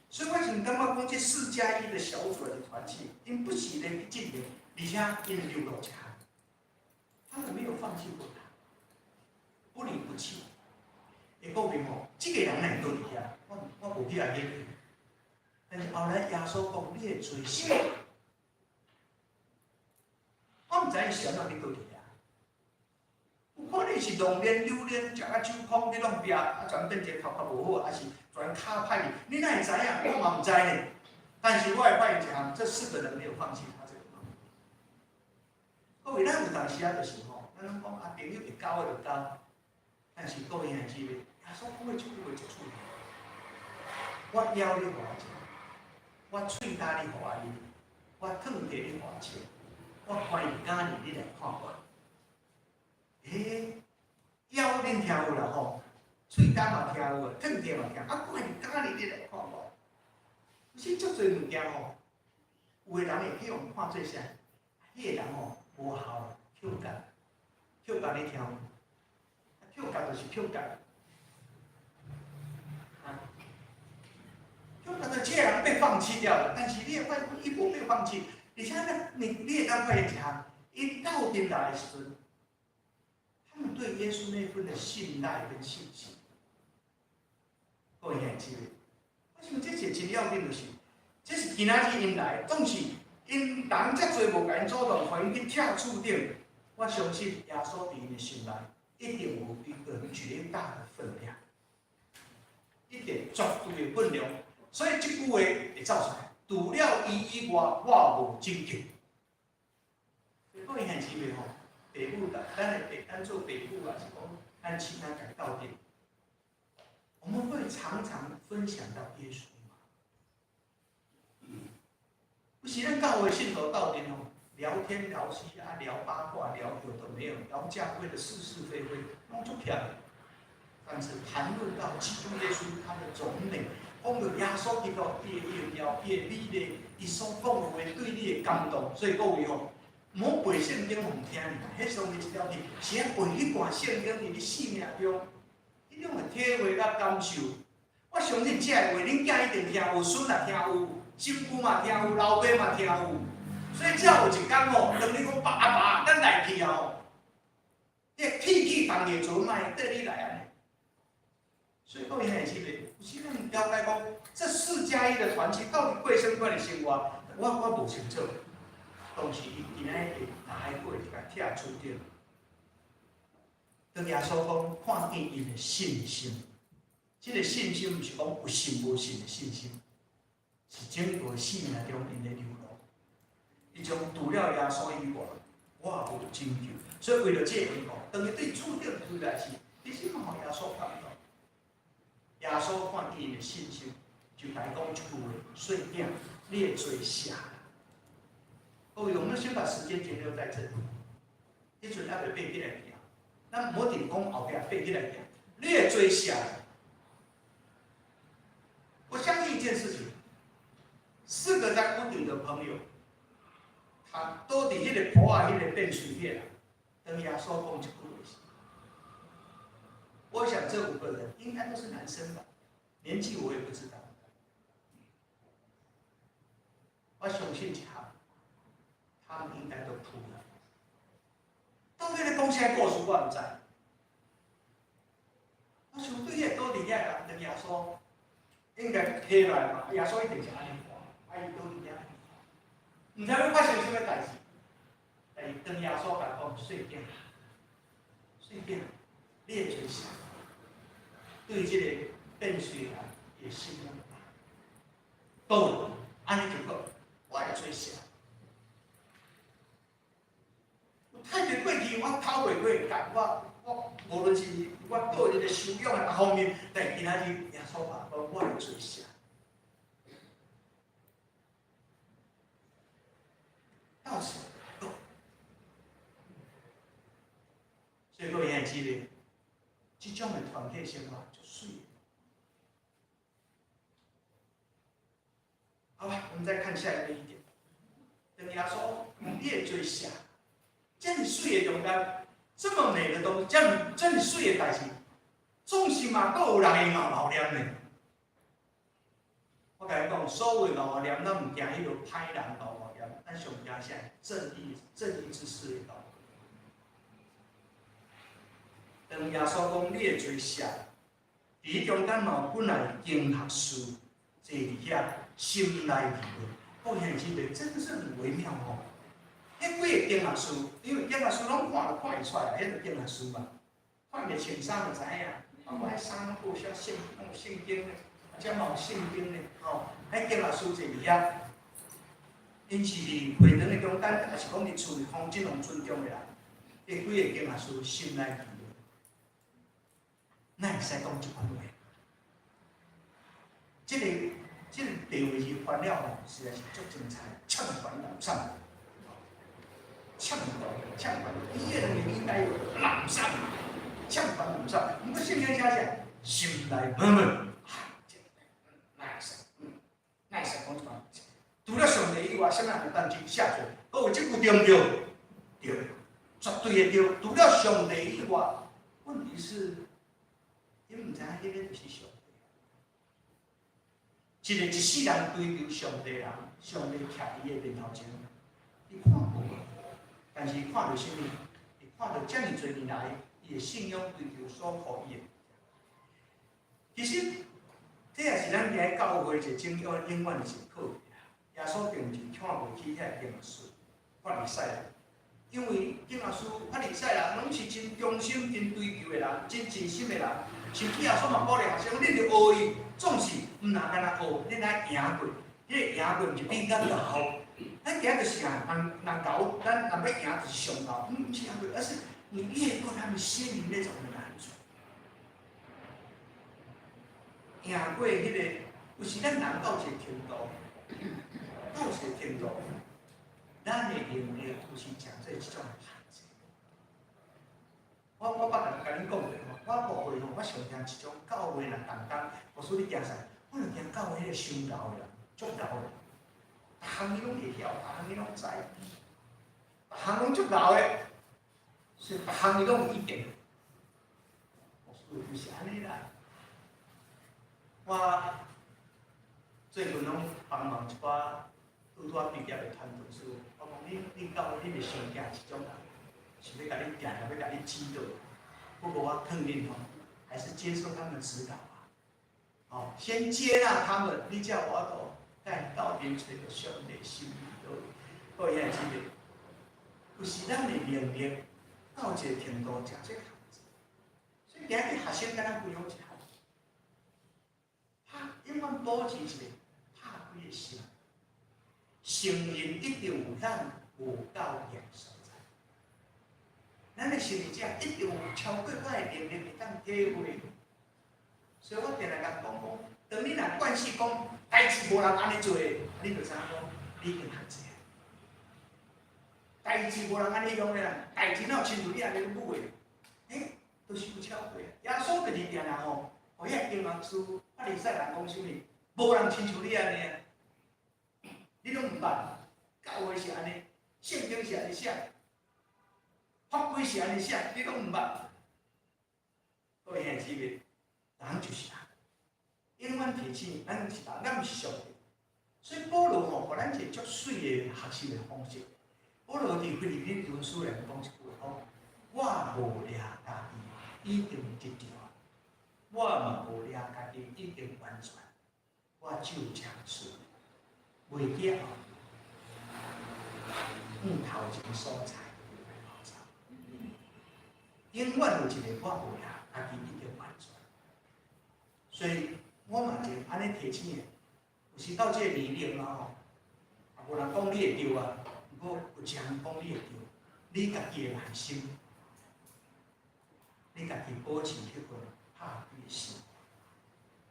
所以我就感覺講，這4加1的小組的團契，𪜶不時咧去進行，而且𪜶留落一項，他們沒有放棄過他，不離不棄。會講明吼，這個人若會倒佇遐，我無去共研究。但是後來耶穌講，你的罪赦，我毋知伊是按怎去倒佇遐。有可能是龍練、榴蓮、食甲酒空，去弄壁，啊，全變一個頭殼無好，還是全跤歹去？你哪會知影？我嘛毋知呢。但是我會發現一項，這四個人沒有放棄他這個朋友。各位，咱有當時啊，就是吼，咱攏講啊，朋友會交的就交，但是各位兄姊妹，耶穌講的這句話足趣味。我枵你予我食，我喙焦你予我啉，我褪地你予我穿，我關佇監裡你來看我。欸，枵恁聽有啦吼，喙焦嘛聽有，褪地嘛聽，啊，關佇監裡你來看我。其實足濟物件吼，有的人會去予看做啥？彼個人吼無效，扣角，扣角你聽有？扣角就是扣角。啊，扣角就這個人被放棄掉了，但是你會發現伊無被放棄，而且呢，你會當發現一項，𪜶鬥陣來的時陣，他們對耶穌那份的信賴跟信心，各位兄姊妹，我想這是真要緊，就是，這是今仔日𪜶來，總是𪜶人遮濟無共𪜶阻擋，予𪜶去拆厝頂。我相信耶穌佇𪜶的心內一定有一個絕大的分量，一定絕對的分量。所以這句話會走出來，除了伊以外，我無拯救。各位兄姊妹吼，父母啦，咱的父，咱做父母啊，是講咱親仔共鬥陣，我們會常常分享到耶穌嗎？不是咱教會信徒鬥陣哦，聊天聊西啊，聊八卦，聊有的沒有，聊教會的是是非非，攏足巧。但是談論到基督耶穌他的榮美，講到耶穌基督伊的榮耀，伊的美麗，伊所講的話對你的感動，所以各位吼，毋好背聖經予聽爾，彼上面一條字，是愛背彼段聖經佇你生命中，彼種的體會佮感受。我相信這個話，恁囝一定聽有，孫也聽有，媳婦嘛聽有，老爸嘛聽有。所以只要有一工吼，當你講爸阿爸，咱來去啊吼，彼氣氣同會做，嘛會綴你來按呢。所以各位兄姊妹，有時咱了解講，這4加1的團契到底過啥物款的生活，我無清楚。當時伊今仔日來過，共拆厝頂。當耶穌講看見𪜶的信心，這個信心毋是講有信無信的信心，是整個生命中𪜶的流露。伊將除了耶穌以外，我無拯救。所以為著這個緣故，當伊對厝頂推來時，其實嘛予耶穌感動。耶穌看見𪜶的信心，就共伊講一句話：細囝，你的罪赦。各位，我們先把時間停留在這裡。彼陣猶未爬起來行，咱毋好直講後壁爬起來行。你的罪赦。生一件事情，四個在屋頂的朋友，他都佇彼個坡仔，彼個變水彼人，當耶穌講這句話時，我想這五個人應該都是男生吧，年紀我也不知道。我相信一項，他們應該都哭了。到底咧講啥故事，我毋知。我想對彼個倒佇遐人，當耶穌應該起來嘛，耶穌一定是按呢看，啊伊倒佇遐，毋知欲發生啥物代誌。但是當耶穌共講，細囝，細囝，你會做啥？對這個變水人的信仰，夠，按呢就夠，我會做啥？有太濟過去，我逃袂過，但我無論是我個人的修養的各方面，但今仔日耶穌話講，我會做啥？到此夠。所以各位兄弟姊妹，這種的團體生活就媠。好吧，我們再看下一個一點。當耶穌你會做啥？這麼媠的中間，這麼美的東西，這麼媠的代誌，總是嘛，閣有人會𠢕𠢕念呢。我共你講，所謂𠢕𠢕念，咱毋驚彼落歹人𠢕𠢕念，咱上驚啥？正義正義之士會𠢕。當耶穌講你會做啥？佇彼中間嘛，有本來經學士坐佇遐，心內疑問。各位兄弟姊妹，真的是很微妙哦。彼幾個經學士，因為經學士攏看都看會出來，彼個經學士嘛，看伊穿衫就知影。包括彼衫攏有寫聖，攏有聖經咧，或者嘛有聖經咧，吼。彼經學士坐佇遐，𪜶是佇會堂的中間，抑是講佇厝裡方這種尊重的人，彼幾個經學士心內疑問，哪會使講這款話？這個地位是翻了吼，實在是足精彩，嗆煩濫散，嗆煩嗆煩，伊的兩個應該有濫散，嗆煩濫散。毋過聖經寫啥？心內悶悶，啊，哪會使？哪會使講這款？除了上帝以外，啥物人會當去赦罪？各位，這句對毋對？對，絕對的對。除了上帝以外，問題是，𪜶毋知影彼个就是上帝。一個一世人追求上帝人，上帝徛佇伊的面頭前，伊看無，但是伊看著啥物？伊看著遮爾濟年來，伊的信仰追求所予伊的。其實，這也是咱佇咧教會一個永遠永遠的一個課題啦。耶穌並毋是看袂起遐個經學士、法利賽人，因為經學士、法利賽人攏是真忠心、真追求的人，真盡心的人。甚至耶穌嘛鼓勵學生，恁著學伊，總是毋若干焦學，恁愛贏過。彼個贏過毋是比較𠢕，咱今就是啊，人人𠢕，咱若欲贏就是上𠢕，毋是贏過，而是你越過他們心裡那種的難處。贏過彼個，有時咱人到一個程度，到一個程度，咱的能力有時誠濟這種限制。我捌共恁講過吼，我牧會吼，我上驚一種教會若同工，牧師你驚啥？我就驚教會彼個傷𠢕的人，足𠢕的，逐項伊攏會曉，逐項伊攏知，逐項攏足𠢕的，所以逐項伊攏有意見。牧師毋是按呢啦。我最近攏幫忙一寡拄拄仔畢業的傳道師，我講恁教會恁會傷驚這種人，是欲共你定定欲共你指導。不過我勸恁吼，還是接受他們指導啊。哦，先接納他們，你才有法度帶到底揣著上帝心意佗位。各位兄弟姊妹，有時咱的能力到一個程度，誠濟限制。所以今日學生共咱分享一下，拍永遠保持一個拍開的心，承認一定有咱無夠的所在。咱的信者一定有超過我的能力會當體會。所以我定定共講講，當你若慣勢講代誌無人按呢做，你就知影講你已經限制。代誌無人按呢用的啦，代誌哪有親像你按呢舞的？欸，都是有超過。耶穌就是定定吼，予彼個經學士法利賽人講啥物？無人親像你按呢啊，你攏毋捌，教會是按呢，聖經是按呢寫，法規是按呢寫，你攏毋捌。各位兄弟姊妹，人就是人，永遠提醒咱是人，咱毋是上帝。所以保羅吼，予咱一個足媠的學習的方式。保羅佇腓立比文書內講一句話，講我無掠家己已經得著，我嘛無掠家己已經完全，我只有一項事，袂記後，向頭前所在。永遠有一個我無掠家己已經完全，所以我嘛就按呢提醒的。有時到這個年齡啊吼，也無人講你會對啊，毋過有一項講你會對，你家己的內心，你家己保持彼份拍開的心。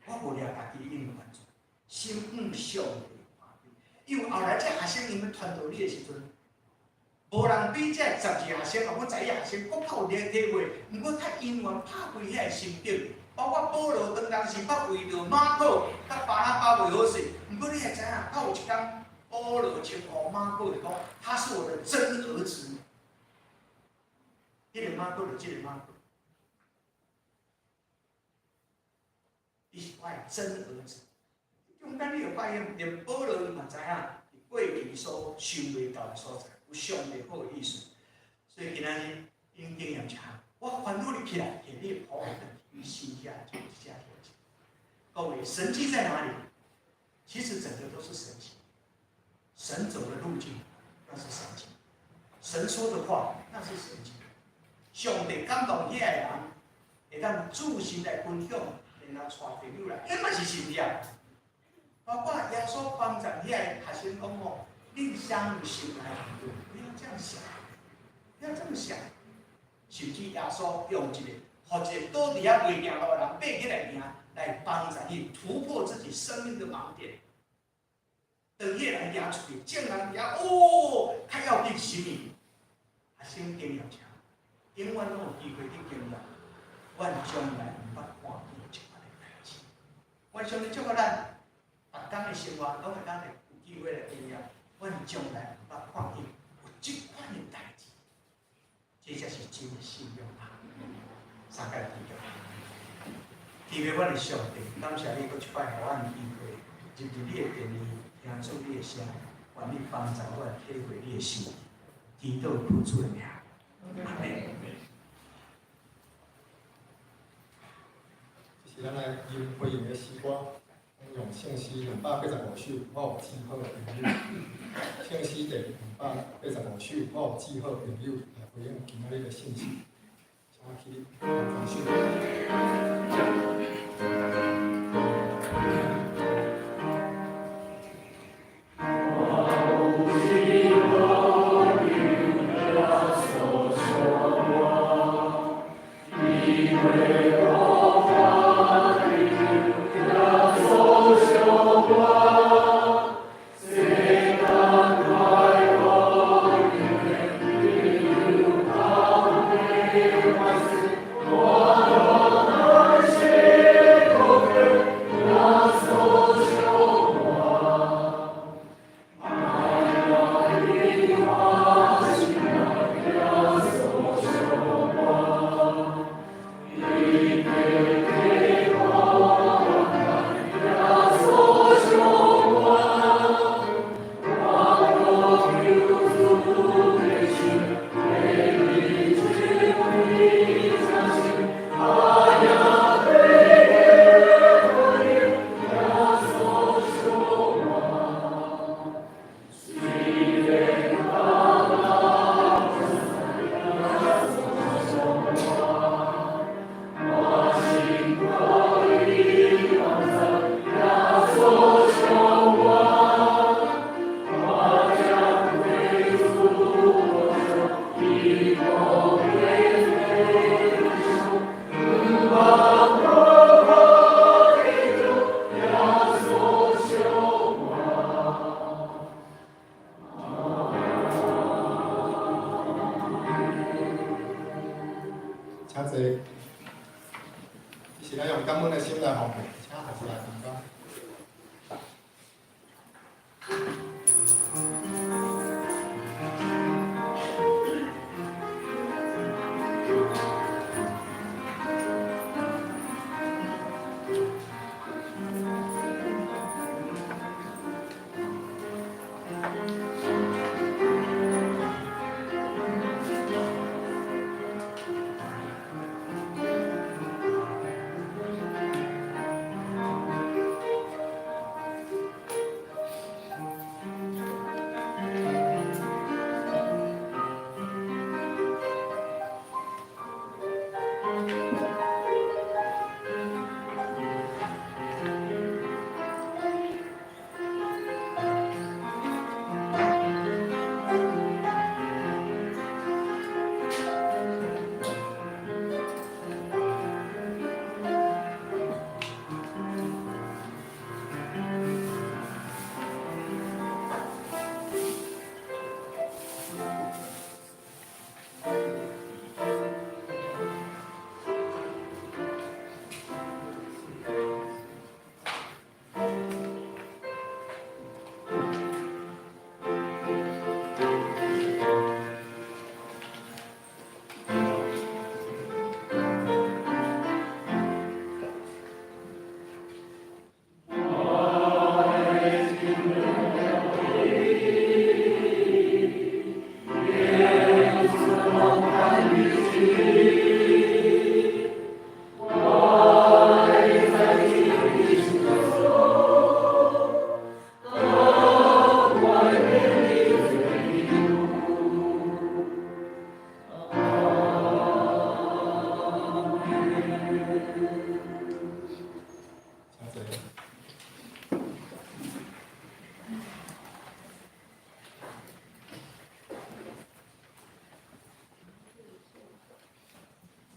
我無掠家己已經完全，心向上帝看齊。因為後來這學生𪜶欲傳道理的時陣，無人比這12學生，抑閣11學生，閣較有體會。毋過較因緣拍開遐個心境，包括保羅當當時捌為著馬可佮巴拿巴袂好勢。毋過你會知影，到有一工，保羅稱呼馬可就講，他是我的真兒子。彼個馬可就這個馬可，伊是我的真兒子。中間你會發現，連保羅伊嘛知影，佇過去所想袂到的所在，有上帝好的意思。所以今仔日應經驗一項，我吩咐你起來，提你的抱回轉去，你心遐就有這條件。各位，神蹟在哪裡？其實整個都是神蹟。神走的路徑，那是神蹟；神說的話，那是神蹟。上帝感動遐個人，會當自信來分享，然後帶朋友來，彼嘛是神蹟。包括耶穌幫助遐個學生講吼，恁相信來不要這樣想，不要這麼想。甚至耶穌用一個，予一個倒佇遐袂行路的人爬起來行，來幫助伊突破自己生命的盲點。當彼個人行出去，眾人遐哦，較要緊是啥物？學生經驗者，永遠攏有機會去經驗，阮將來毋捌看見這款的代誌。願上帝祝福咱，逐工的生活攏會當有機會來經驗，阮將來毋捌看見有這款的代誌，這才是真的信仰啊！三個祈禱，天父阮的上帝，感謝你閣一擺予阮有機會入入你的殿裡，聽主你的聲，願你幫助阮體會你的心意，祈禱奉主的名，阿們。這是咱來用回應的詩歌，用聖詩285首，我有至好的朋友。聖詩第285首，我有至好朋友來回應今仔日的信息。請起立，來雙手。請坐。這是咱用感恩的心來奉獻，請服侍來同工。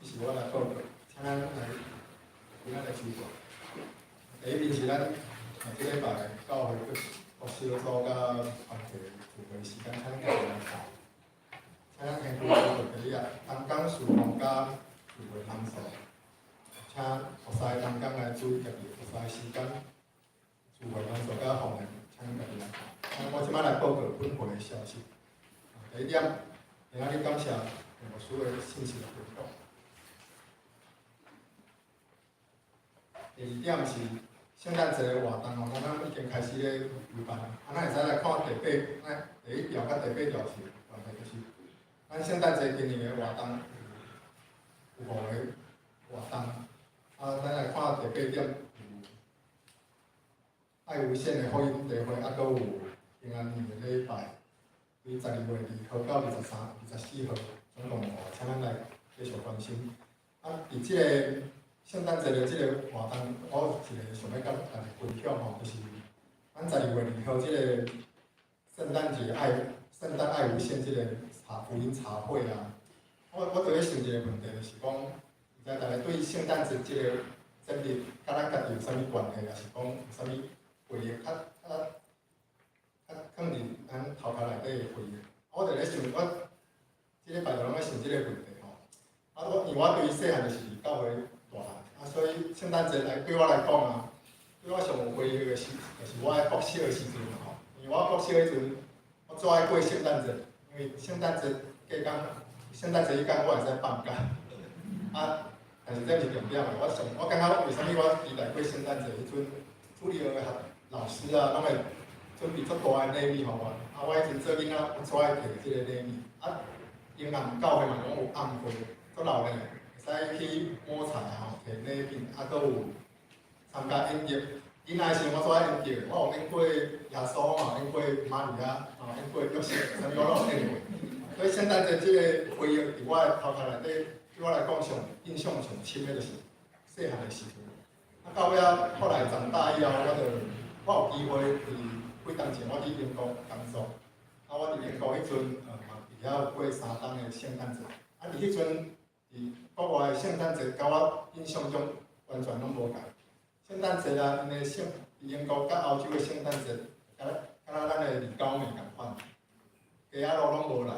是我來報告，請咱來，今仔來禱告。第一面是咱這禮拜教會各小組佮團體聚會時間，請咱家己來看。請咱先禱告第一啊，同工事奉佮聚會人數，請服侍同工來注意家己服侍時間，聚會人數佮奉獻，請咱家己來看。我這擺來報告本會的消息。第一點，今仔日感謝牧師的信息分享。第二點是聖誕節的活動吼，咱已經開始咧籌辦。啊，咱會使來看第八，咱第一條佮第八條是關係，就是咱聖誕節今年的活動有五個活動。啊，咱來看第八點有愛無限的福音聚會，啊，閣有平安夜的禮拜，對12月2號到23、24號，總共五個，請咱來繼續關心。啊，佇這個聖誕節的這個活動，我有一個想欲佮大家分享吼，就是咱12月2號這個聖誕節愛聖誕愛無限這個茶福音茶會啊，我佇咧想一個問題，就是講，毋知大家對聖誕節這個節日，佮咱家己有啥物關係，抑是講有啥物回憶較較較囥佇咱頭殼內底的回憶？我佇咧想，我這禮拜就攏咧想這個問題吼。啊，我因為我對細漢就是佇教會大漢，啊，所以聖誕節來對我來講啊，對我上有回憶的時，就是我佇國小的時陣吼。因為我國小彼陣，我最愛過聖誕節，因為聖誕節過工，聖誕節彼工我會使放假。啊，但是這毋是重點啊！我上，我感覺為啥物我期待過聖誕節？彼陣主日學老師啊，攏會準備足大的禮物予我。啊，我彼陣做囡仔，我最愛摕這個禮物。啊，英南教會嘛攏有暗會，足熱鬧的，會使去摸彩吼，摕禮品，啊，閣有參加演繹。囡仔時陣我最愛演繹，我有演過耶穌嘛，演過瑪利亞，吼，演過約瑟，啥物我攏有演過。所以聖誕節這個回憶，佇我的頭殼內底，對我來講上印象上深的，就是細漢的時陣。啊，到尾仔後來長大以後，我就我有機會佇幾冬前我去英國工作。啊，我佇英國彼陣，嘛佇遐有過3冬的聖誕節。啊，佇彼陣佇國外的聖誕節，佮我印象中完全攏無仝。聖誕節啊，𪜶的聖佇英國佮歐洲的聖誕節，敢若敢若咱的二九暝仝款，街仔路攏無人，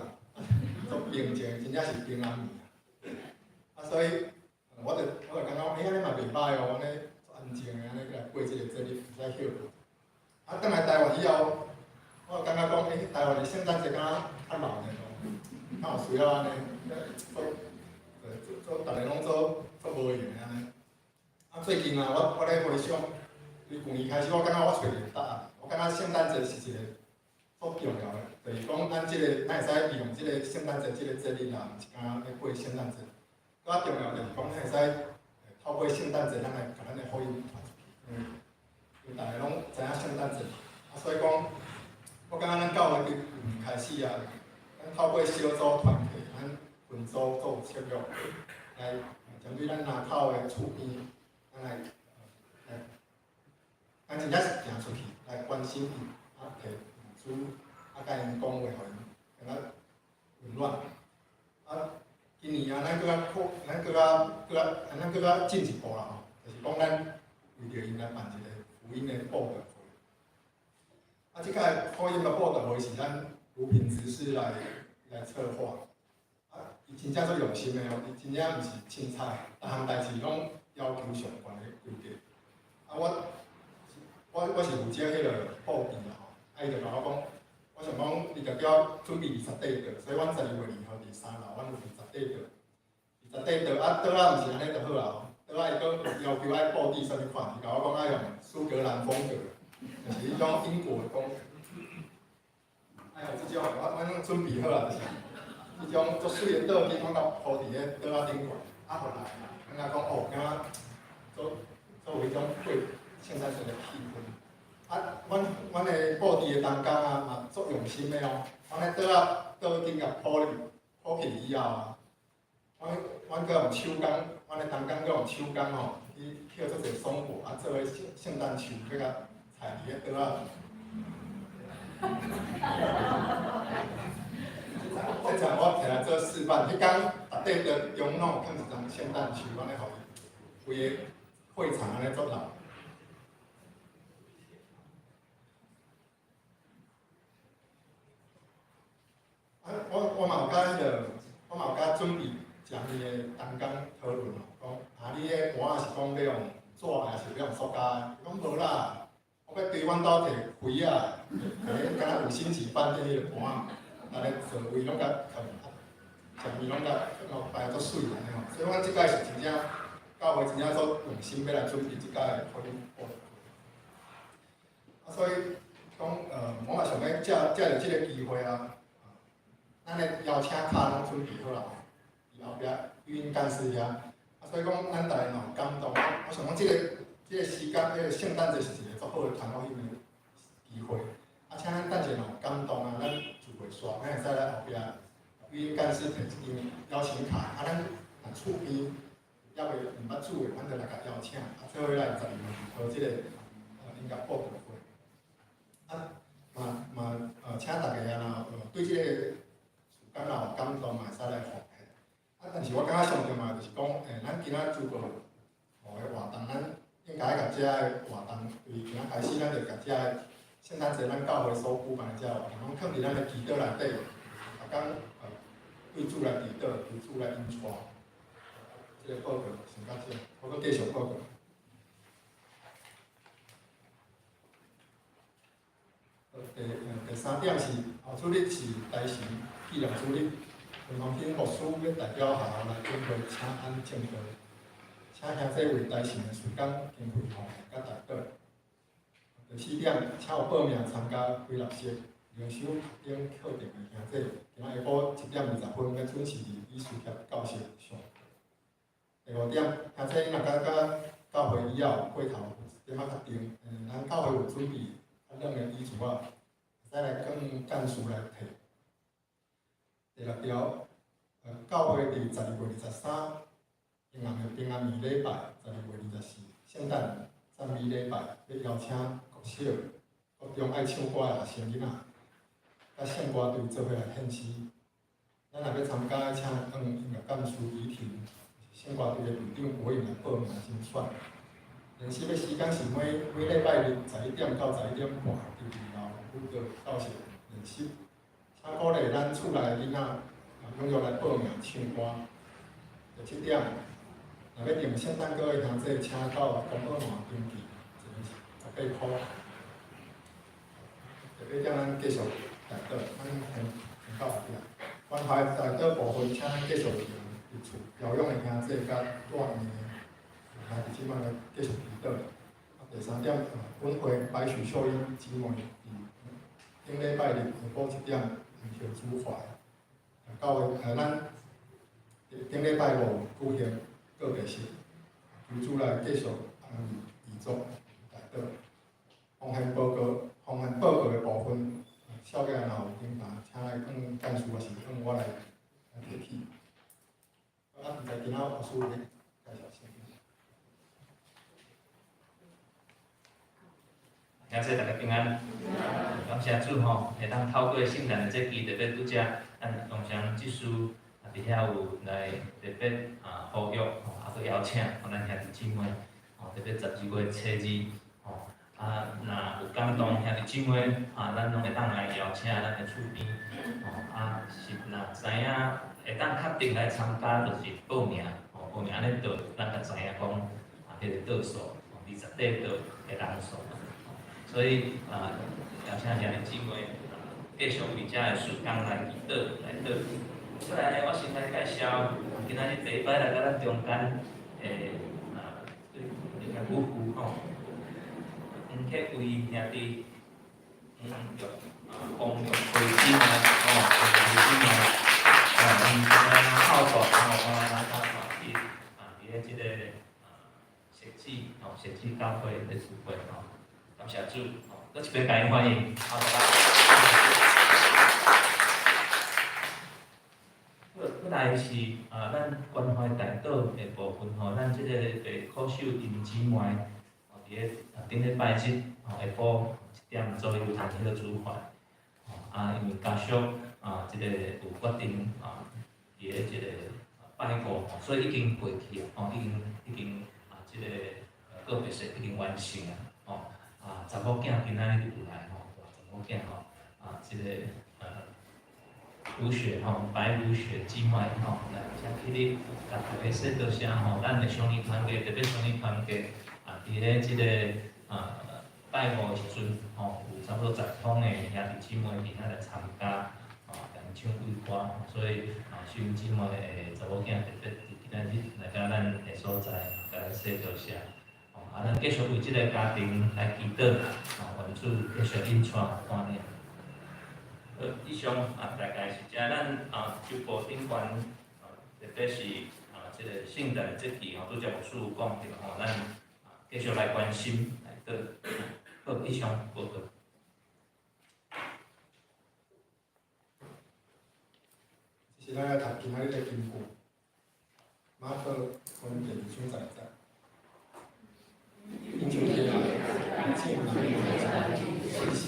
足平靜，真正是平安暝啊！啊，所以我就感覺，欸，按呢嘛袂䆀哦，按呢足安靜的按呢來過這個節日，會使歇困。啊，轉來台灣以後，我就感覺講，欸，台灣的聖誕節敢若較熱鬧哦，敢有需要按呢，做做做，逐个攏做做無閒的按呢。啊，最近啊，我咧回想，對舊年開始，我感覺我揣著答案。我感覺聖誕節是一個足重要的，就是講咱這个，咱會使利用這个聖誕節這个節日啦，毋是干焦咧過聖誕節。閣較重要就是講，咱會使透過聖誕節，咱來共咱的福音傳出去。因為逐个攏知影聖誕節嘛，啊，所以講，我感覺咱教會佇舊年開始啊，咱透過小組團契，咱分組做策略，來針對咱林口的厝邊，咱來，咱真正是行出去來關心𪜶，啊，提物資，啊，共𪜶講話，予𪜶感覺溫暖。啊，今年啊，咱閣較擴，咱閣較閣較，咱閣較進一步啦吼，就是講咱為著𪜶來辦一個福音的布道會。啊，這擺福音的布道會是咱盧品執事來策劃。啊，伊真正足用心的哦，伊真正毋是凊彩，逐項代誌攏要求上懸的規格。啊，我是負責彼个布置啦吼，啊，伊就共我講，我想講，伊就叫我準備20塊桌，所以阮12月2號佇三樓，阮有20塊桌，20塊桌啊，桌仔毋是按呢就好啊，桌仔伊閣要求愛布置啥物款，伊共我講愛用蘇格蘭風格，就是彼種英國的風格。哎呦，這種我攏準備好啊，就是彼種足媠的桌巾，攏共鋪佇咧桌仔頂懸，啊，予人感覺講哦，敢若足足有彼種過聖誕節的氣氛。啊，阮的布置的同工啊，嘛足用心的哦。阮咧桌仔桌巾共鋪入鋪起以後啊，阮閣用手工，阮的同工閣用手工吼，去抾足濟爽果，啊，做彼聖誕樹，欲共插佇咧桌仔。這場我摕來做示範，彼工逐塊桌中攏有囥一叢聖誕樹，按呢予伊規个會場按呢足鬧。啊，我嘛有佮彼个，我嘛有佮準備食麵的同工討論哦，講啊，你彼盤仔是講欲用紙還是欲用塑膠的？伊講無啦，我欲對阮兜提圍仔，提敢若五星級飯店彼个盤仔，來座位攏共囥，食麵攏共擺足媠按呢吼。所以阮這擺是真正教會真正足用心欲來準備這擺的福音布道會。啊，所以講我嘛想欲藉著這个機會啊。咱的邀請卡攏準備好啦，佇後壁語音幹事遐，啊，所以講咱逐个若有感動，我想講這个時間，這个聖誕節是一個足好的傳福音的機會，啊，請咱等者若有感動啊，咱聚會煞，咱會使來後壁語音幹事提一張邀請卡，啊，咱若厝邊猶未毋捌主的，咱就來共邀請，啊，做伙來12月2號這个音樂布道會，啊，嘛請大家啊，若對這个感覺有感動嘛，會使來奉獻。啊，但是我感覺上重要就是講，咱今仔諸葛五个活動，咱應該共這个活動，對今仔開始，咱就共這个聖誕節咱教會所舉辦的這个活動，攏囥佇咱的祈禱內底，逐工對主來祈禱，求主來引帶。這个報告先到這，我閣繼續報告。第三點是後主日是大神紀念主日，陳宏興牧師欲代表學校來準備請安證道，請兄弟為大神的事工經費奉獻佮代禱。第四點，請有報名參加開立式靈修讀經課程的兄弟，今仔下晡1點20分欲準時佇以斯帖教室上課。第五點，兄弟你若感覺教會以後過頭有一點仔較重，咱教會有準備較軟的椅子仔，會使來跟幹事來提。第六條，教會佇12月23，平安的平安暝禮拜；12月24，聖誕讚美禮拜，欲邀請國小、國中愛唱歌的學生囡仔，佮聖歌隊做伙來獻詩。咱若欲參加，請向音樂幹事李婷，聖歌隊的隊長郭穎來報名甄選。練習的時間是每禮拜日11點到11點半，佇二樓舞蹈教室練習。請鼓勵咱厝內的囡仔，踴躍來報名唱歌。第七點，若欲訂聖誕歌的兄弟，請到公保網登記，一个是18箍。第八點，咱繼續代禱，咱先到後壁。關懷代禱部分，請咱繼續佇厝療養的兄弟佮住院的兄弟姊妹來繼續祈禱。第三點，本會白許秀英姊妹佇顶礼拜日下晡7点安息主怀，教会咱顶礼拜五举行告别式，求主来继续安慰遗族代祷。奉献报告的部分，小姐若有顶下，请来向干事，抑是向我来提起。啊，现在今仔牧师咧介绍圣经。感谢大家平安，感谢主吼，会当透过圣诞的节期，特别拄才咱龙翔执事啊，伫遐有来特别啊呼吁吼，啊阁邀请吼咱兄弟姊妹吼，特别12月初2吼，啊若有感动兄弟姊妹啊，咱攏会当来邀请咱的厝边吼，啊是若知影会当确定来参加，就是报名吼，报名按呢就咱才知影讲啊，彼个桌数，28桌的人数。所以啊，邀请兄弟姊妹继续为遮的事工来祈祷来祷。过来呢，我先来介绍，今仔日第一摆来到咱中间的啊，这个夫妇吼，黄克威兄弟，黄玉啊，黄玉辉姊妹吼，黄玉辉姊妹，啊，因孝道吼，我来到伫啊，伫咧这个啊，石子吼，石子教会咧聚会吼。感谢主，吼，阁一遍共𪜶欢迎，好，好。过来是啊，咱关怀代祷的部分吼，咱这个白可秀因姊妹，吼，伫咧顶礼拜日吼下晡7点左右谈彼个主怀，吼啊，因为家属啊，这个有决定啊，伫咧这个拜五，所以已经过去啊，吼，已经啊，这个告别式已经完成啊，吼。啊，查某囝今仔日就有来吼，查某囝吼，啊，这个如雪吼，白如雪姊妹吼，来遮起立，共大家说多谢吼，咱的相邻团契，特别相邻团契啊，伫咧这个啊拜五的时阵吼，有差不多10通的兄弟姊妹伫遐来参加，啊，共唱几歌，所以啊，秀英姊妹的查某囝特别伫今仔日来到咱的所在，共咱说多谢。啊，咱继续为这个家庭来祈祷，啊，愿主继续引带带领。好，以上啊，大概是遮咱啊，周报顶悬啊，特别是啊，这个圣诞节期吼，拄才牧师有讲著吼，咱啊继续来关心来祷。好，以上报告。这是咱来读今仔日的经句，马可福音第二章十节。𪜶就起来，进人的是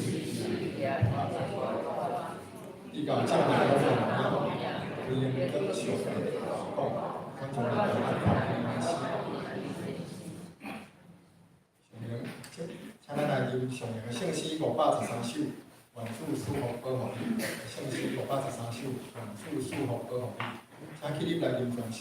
伊共众人拢问了，规个阁笑讲，阮从来就爱看平安死。上灵，请咱来吟上灵的圣诗513首，愿主赐福保护你。圣诗513首，愿主赐福保护你。请起立来吟全首。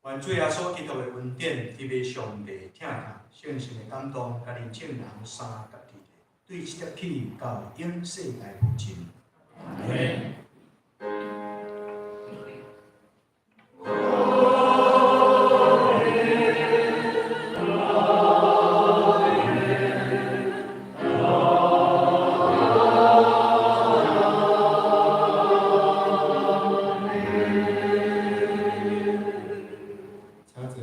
愿主耶稣基督的恩典，特别上帝疼爱，圣神的感动，佮恁众人三合伫咧，对这粒起到永世代无尽。阿们。请坐，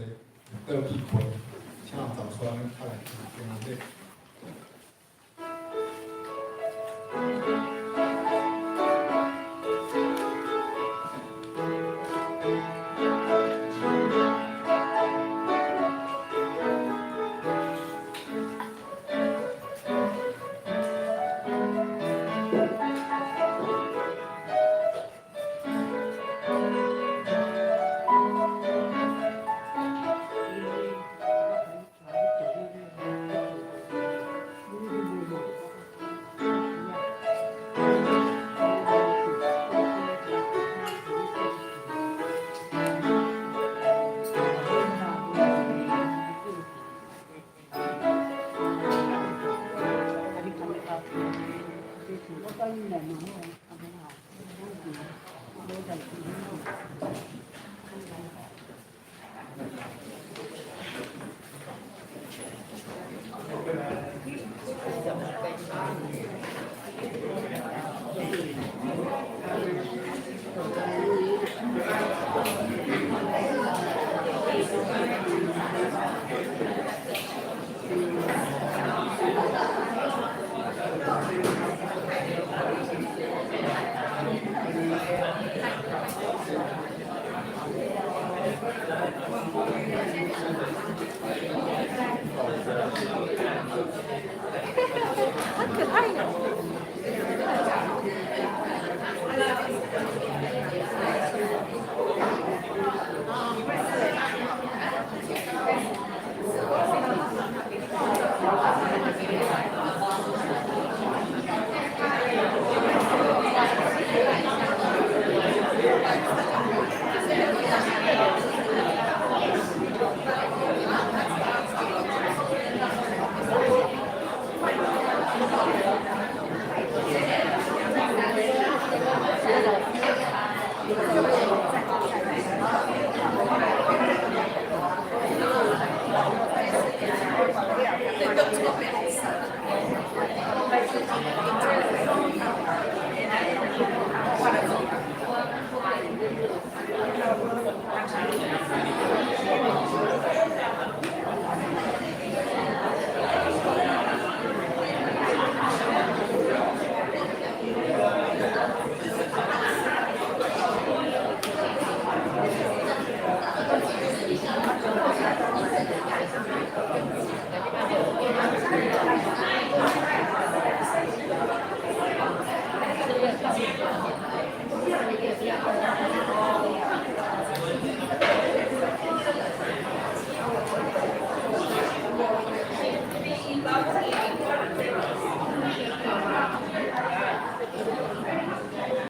倒闭会，请早川较来平安礼。